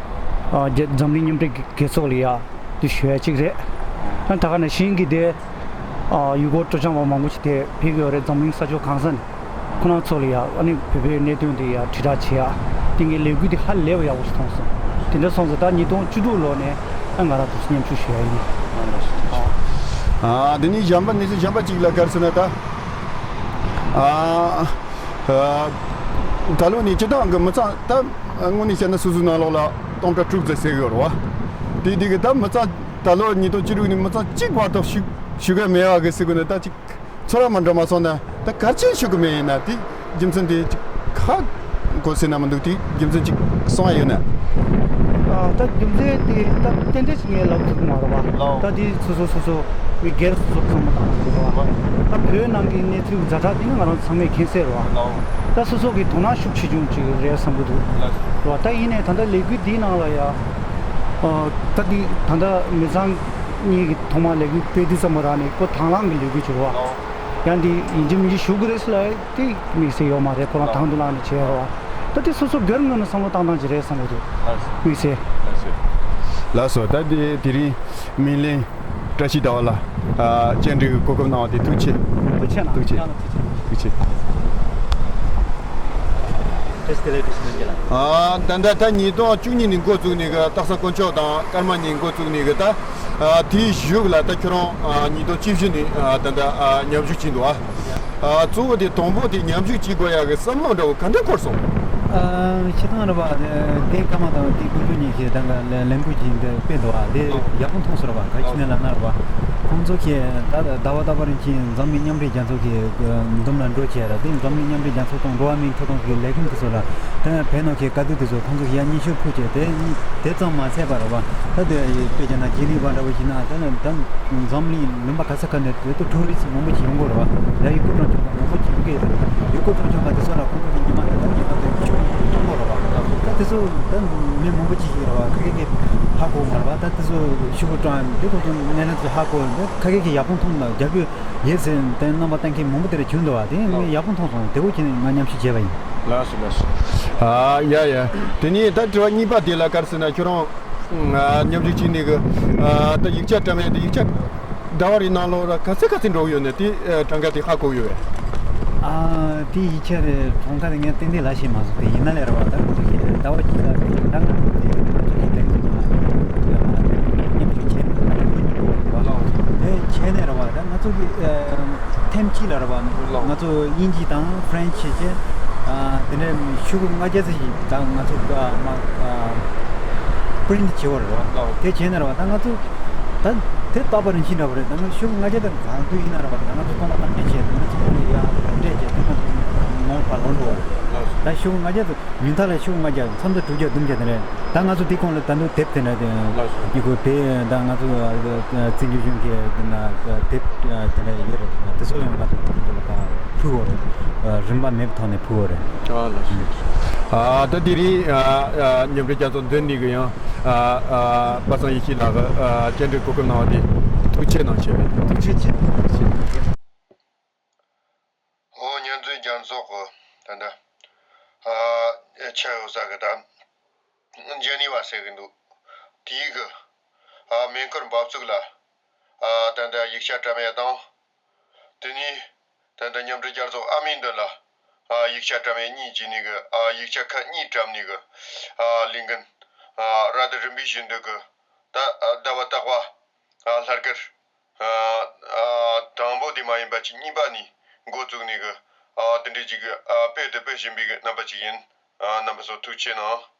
ཨ་རྒྱ་འཛམ་གླིང་མཉམ་འབྲེལ་རྒྱལ་ཚོགས་ལ་ཡ་དེ་ཞུ་ཡ་ཅིག་རེད། ཨ་ད་ག་ནང་བཞིན་གི་དེ་ཨ་ཡུལ་སྐོར་སྤྲོ་འཆམ་པ་མང་པོ་ཞིག་དེ་ཕེབས་ཀྱི་ཡོད་རེད། འཛམ་གླིང་ས་ཕྱོགས་གང་ས་ནས་ཁོ་རང་ཚོ་ལ་ཡ་ཨ་ནི་བོད་པའི་གནད་དོན་དེ་ཡ་དྲིལ་བསྒྲགས་བྱེད་ཡ་དེ་ངའི་ལས་འགུལ་དེ་ཧ་ལས་པ་ཡག་པོ་ཞིག་མཐོང་སོང་། དེ་འདྲ་སོང་ཙང་ད་ཉིས་སྟོང་བཅུ་དྲུག་ལོ་ནས་ཨ་ང་རང་དུ་མཉམ་ཞུགས་ཞུ་ཡ་ཡིན། ཨ་དེ་ནས་གཞན་པ་གནས་ཚུལ་གཞན་པ་ཅིག་ལ་ག་རེ་ཟེར་ན་ད་ཨ། ཨ་ད་ལོ་ནི་སྤྱི་བཏང་གི་མི་ཚང་ད་དངོས་གནས་བཤད་ན་སོ་སོའི་ནང་ལོགས་ལ་སྟོང་ཕྲག་དྲུག་ཙམ་ཟེར་གི་ཡོད་རེད་བ། དེ་དེ་གི་ད་མི་ཚང་ད་ལོ་ཉིས་སྟོང་བཅུ་དྲུག་ནི་མི་ཚང་གཅིག་བར་དུ་ཞུ་ཞུ་གི་མེད་པ་གི་ཟེར་གི་ནི་ད་ཅིག་ཚོར་བ་མ་འདྲ་མ་སོང་ན་ད་ག་རེ་བྱས་ཞུ་གི་མེད་ཡིན་ན་དེ་རྒྱུ་མཚན་དེ་ཅིག་ཧ་གོ་སྲིད་ན་མི་འདུག་དེ་རྒྱུ་མཚན་ཅིག་གསུང་ཡ་ཡོད་ན། ཨ་ད་རྒྱུ་མཚན་དེ་ད་ཏན་ཏན་ཞིག་ངས་ལབ་ཐུབ་ཀྱི་མ་རེད་བ། ད་དེ་སོ་སོ་སོ་སོ་མི་སྒེར་སོ་སོ་བསམ་བློ་བཏང་དགོས་རེད་བ། ད་བོད་ནང་གི་གནས་ཚུལ་ཛ་དྲག་དེ་ནི་ང་རང་ཚང་མས་མཁྱེན་གསལ་རེད་བ། ད་སོ་སོ་གི་དོ་སྣང་ཤུགས་ཆེ་ཆུང་ཅིག་རེད་བསམ་གྱི་འདུག་རེད་བ། ད་ཡིན་ནའི་ད་ལྟ་ལས་འགུལ་འདིའི་ནང་ལ་ཡ་ད་དེ་ད་ལྟ་མི་ཚང་གཉིས་ཀྱི་ཐོག་མ་ལས་འགུལ་སྤེལ་དུས་ཙམ་པ་རག་ནས་ཁོ་དང་བླངས་ཀྱི་ལས་འགུལ་ཅིག་རེད་བ། ཡང་འདི་ཡིན་གཅིག་མིན་གཅིག་ཞུ་དགོས་རེད་ཟེར་ལ་དེ་དམིགས་བསལ་ཡོད་མ་རེད། ཁོ་རང་དང་དུ་བླངས་ནས་བྱས་རོགས། ད་དེ་སོ་སོ་སྒེར་ངོས་ནས་བསམ་བློ་བཏང་སྟངས་ཅིག་རེད་བསམ་གྱི་འདུག་དམིགས་བསལ། ལགས་སོ། ད་དེ་དེ་རིང་སྨན་བླའི་བཀྲ་ཤིས་ཟླ་བ་ལ་ཨ་བཅར་འདྲི་གི་གོ་སྐབས་གནང་བ་དེ་ཐུགས་རྗེ་ཆེ། ཐུགས་རྗེ་གནང་། ཐུགས་རྗེ་ཆེ། ཐུགས་རྗེ་ཆེ། བཀྲ་ཤིས་བདེ་ལེགས། བཀྲ་ཤིས་བདེ་ལེགས། ཨ་ད་ལྟ་ད་ཉིས་སྟོང་བཅུ་གཉིས་ནས་འགོ་བཙུགས་ནས་གི་སྟག་ཚང་དཀོན་མཆོག་དང་ཀརྨ་གཉིས་འགོ་བཙུགས་ནས་གི་ད། ཨ་དེའི་གཞུག་ལ་ད་ཁྱོད་རང་ཨ་ཉིས་སྟོང་བཅུ་བཞི་ནས་ཨ་ད་ལྟ་ཨ་མཉམ་ཞུགས་བྱས་འདུག་ཨ་ཨ་གཙོ་བོ་དེ་དང་པོ་དེ་མཉམ་ཞུགས་བྱེད་དགོས་ཡག་གི་བསམ་བློ་འདྲ་བོ་ག་འདྲ་འཁོར་སོང་། ཨ་སྤྱིར་བཏང་རེད་པ། དེ་ཀརྨ་དང་དེ་དཀོན་མཆོག་གཉིས་ཀྱིས་ད་ག་ལས་ལས་འགུལ་ཅིག་འདི་སྤེལ་འདུག་ཨ་དེ་ཡག་པོ་མཐོང་སོང་རེད་པ། ག་ཅི་ནས་ལབ་ན་རེད་པ། ཁོང་ཚོ་གིས་ད་ཟླ་བ་ད་བར་གྱི་འཛམ་གླིང་མཉམ་འབྲེལ་རྒྱལ་ཚོགས་ཀྱི་འདུམ་ལ་འགྲོ་བྱས་ར། དེ་འཛམ་གླིང་མཉམ་འབྲེལ་རྒྱལ་ཚོགས་དང་འགྲོ་བ་མིའི་ཐོབ་ཐང་གི་ལས་ཁུངས་དེ་ཚོ་ལ་དེ་ནས་བོད་ནང་གི་དཀའ་སྡུག་དེ་ཚོ་ཁོང་ཚོ་གིས་ཡར་སྙན་ཞུ་ཕུལ་བྱས། དེ་དེ་ཙམ་མ་ཚད་པ་རེད་པ། ད་དེ་དཔེ་བྱས་ན་རྒྱ་ནག་པ་འདྲ་བོ་ཡིན་ན་ད་ད་འཛམ་གླིང་ལུང་པ་ག་ས་ག་ནས་དེ་ཚོ་ཊུ་རི་སི་མང་པོ་ཅིག་ཡོང་གི་རེད་པ། ཡ་ཡུལ་སྐོར་སྤྲོ་འཆམ་པ་མང་པོ་ཅིག་ཡོང་གི་ཡོད་རེད། ཡུལ་སྐོར་སྤྲོ་འཆམ་པ་དེ་ཚོ་ལ་ཁོང་ཚོ་གི་ཉི་མ་དེ་ད་ཉི་མ་དེ་ཆུང་ཆུང་པོ་རེད་པ། ད་དེ་ཚོ་ད་མི་མང་པོ་ཅིག་ཡོད་རེད་པ། ཁ་ཁ་གིས་ཧ་གོ་མ་རེད་པ། ད་དེ་ཚོ་ཤོག་བུ་བཀྲམ་དེ་ཁོང་ཚོ་སྣེ་ལེན་ཚོ་ཧ་གོ་ཁ་ཁ་གིས་ཡག་པོ་མཐོང་ལ་རྒྱབ་སྐྱོར་ཡོད་ཟེར་དེ་རྣམ་པ་བསྟན་མཁན་མང་པོ་དེ་འདྲ་བྱུང་འདུག་པ། དེ་ངས་ཡག་པོ་མཐོང་སོང་། དེ་བོ་ཁྱེད་ནས་ང་མཉམ་ཞུགས་བྱས་པ་ཡིན། ལགས་སོ་ལགས་སོ། ཨ་ཡ་ཡ། དེ་ནས་ད་དྲི་བ་གཉིས་པ་དེ་ལ་ག་རེ་ཟེར་ན། ཁྱོད་རང་ཨ་མཉམ་ཞུགས་བྱས་ནས་གི་ཨ་ད་ཡིག་ཆ་བཀྲམ་ཡས་དེ། ཡིག་ཆ་ཟླ་བ་རེའི་ནང་ལོགས་ལ་ག་ཚོད་ག་ཚོད་འགྲོ་གི་ཡོད་ནས། དེ་ཨ་གྲངས་ཀ་དེ་ཧ་གོ་ཡོད་པས། ཨ་དེ་ཡིག་ཆ་དེ་གྲངས་ཀ་དེ་ངས་ཏན་ཏན་ལ་ཤེས་མ་སོང་། དེ་ཡིན་ན་ལས་ར་བ། ད་ང་ཚོ་གི་ཟླ་བ་གཅིག་ལ་དེ་ད་ང་ཚོ་དེ་ང་ཚོ་གི་ལས་ཀ་མཉམ་ཞུགས་བྱས་ནས་ད་ང་ཚོ་ཡིན་འགྲོ་བ་ལ། དེ་བྱས་ནས་ར་བ། ད་ང་ཚོ་གི་ཨ་ཐེམ་གཅིག་ལ་ར་བ། ང་ཚོ་དབྱིན་ཇི་དང་ཧྥ་རན་ཆི་བྱས། ཨ་དེ་འདྲའི་ཤོག་གུ་ལྔ་བརྒྱ་ཙམ་ཞིག་ད་ང་ཚོ་ཨ་མ་ཨ་པི་རིན་ཊི་བྱེད་པ་རེད་བ། དེ་བྱས་ན་ར་བ། ད་ང་ཚོ་ད་དེ་རྟག་པར་ཕྱིན་འདྲ་བ་རེད། ད་ང་ཤོག་གུ་ལྔ་བརྒྱ་དང་གང་དུ་ཡིན་ན་ར་བ། ད་ང་ཚོ་སྟོང་པ་བཏང་ནས་བྱས། ད་ང་ཚོ་ཡ་འདྲས་བྱས། དེ་ང་ཚོ་ངོ་བ་ལོན་འགྲོ་བ་རེད། ད་ཤོག་གུ་ལྔ་བརྒྱ་དང་། ཉུང་མཐའ་ལ་ཤོག་ལྔ་བརྒྱ། མཚམས་དུ་དྲུག་བརྒྱ་བདུན་བརྒྱ་དེ་འདྲ། ད་ང་ཚོ་དེ་གོང་ལ་ད་དུང་དེབ་དེ་འདྲ་དེ་ལགས་སོ། ཡི་གུ་དེ་ད་ང་ཚོ་ཨ་བཙན་བྱོལ་གཞུང་གི་དེ་ན་དེབ་ཨ་དེ་འདྲ་ཡོད་རེད། དེ་ཚོ་ཡང་ང་ཚོ་ཕུལ་བ་རེད། རིན་པ་མེད་པའི་ཐོག་ནས་ཕུལ་བ་རེད། ཨ་ལགས་སོ། ཨ་ད་དེ་རིང་ཨ་ཨ་མཉམ་འབྲེལ་རྒྱལ་ཚོགས་མདུན་ནས་གི་ཡང་ཨ་ཨ་པ་སངས་ཡེ་ཤེས་ལགས་ཀྱིས་ཨ་བཅར་འདྲི་གོ་སྐབས་གནང་བ་དེ་ཐུགས་རྗེ་གནང་ཞུ་བ་ཡིན། ཐུགས་རྗེ་ཆེ། ཨོ་མཉམ་འབྲེལ་རྒྱལ་ཚོགས་ཀྱི་ད་ལྟ་ཨ་ཆ་ཡོད་ས་གི་ད་འཇེ་ནི་ཝ་ཟེར་གི་འདུག། དེའི་གི་ཨ་མེ་འཁོར་འབབ་ཚུགས་ལ་ཨ་ད་ལྟ་ཡིག་ཆ་བཀྲམ་ཡས་དང་། དེ་ནས་ད་ལྟ་མཉམ་འབྲེལ་རྒྱལ་ཚོགས་ཨ་མིན་དོན་ལ་ཨ་ཡིག་ཆ་བཀྲམ་ཡས་གཉིས་བྱས་ནས་གི་ཨ་ཡིག་ཆ་ཁག་གཉིས་བཀྲམ་ནས་གི་ཨ་ལས་འགན་ཨ་ར་ད་རིམ་པས་བཞིན་དུ་གི་ད་ཨ་ཟླ་བ་རྟག་པ་ཨ་ལྷག་དཀར་ཨ་ཨ་དང་པོ་དེ་མ་ཡིན་པ་ཅིག་གཉིས་པ་ནས་འགོ་བཙུགས་ནས་གི་ཨ་དེ་འདྲའི་ཅིག་གི་ཨ་སྤེལ་དུ་སྤེལ་བཞིན་པའི་གི་རྣམ་པ་ཅིག་ཡིན། ཨ་རྣམ་པ་ཚོ་ཐུགས་རྗེ་གནང་།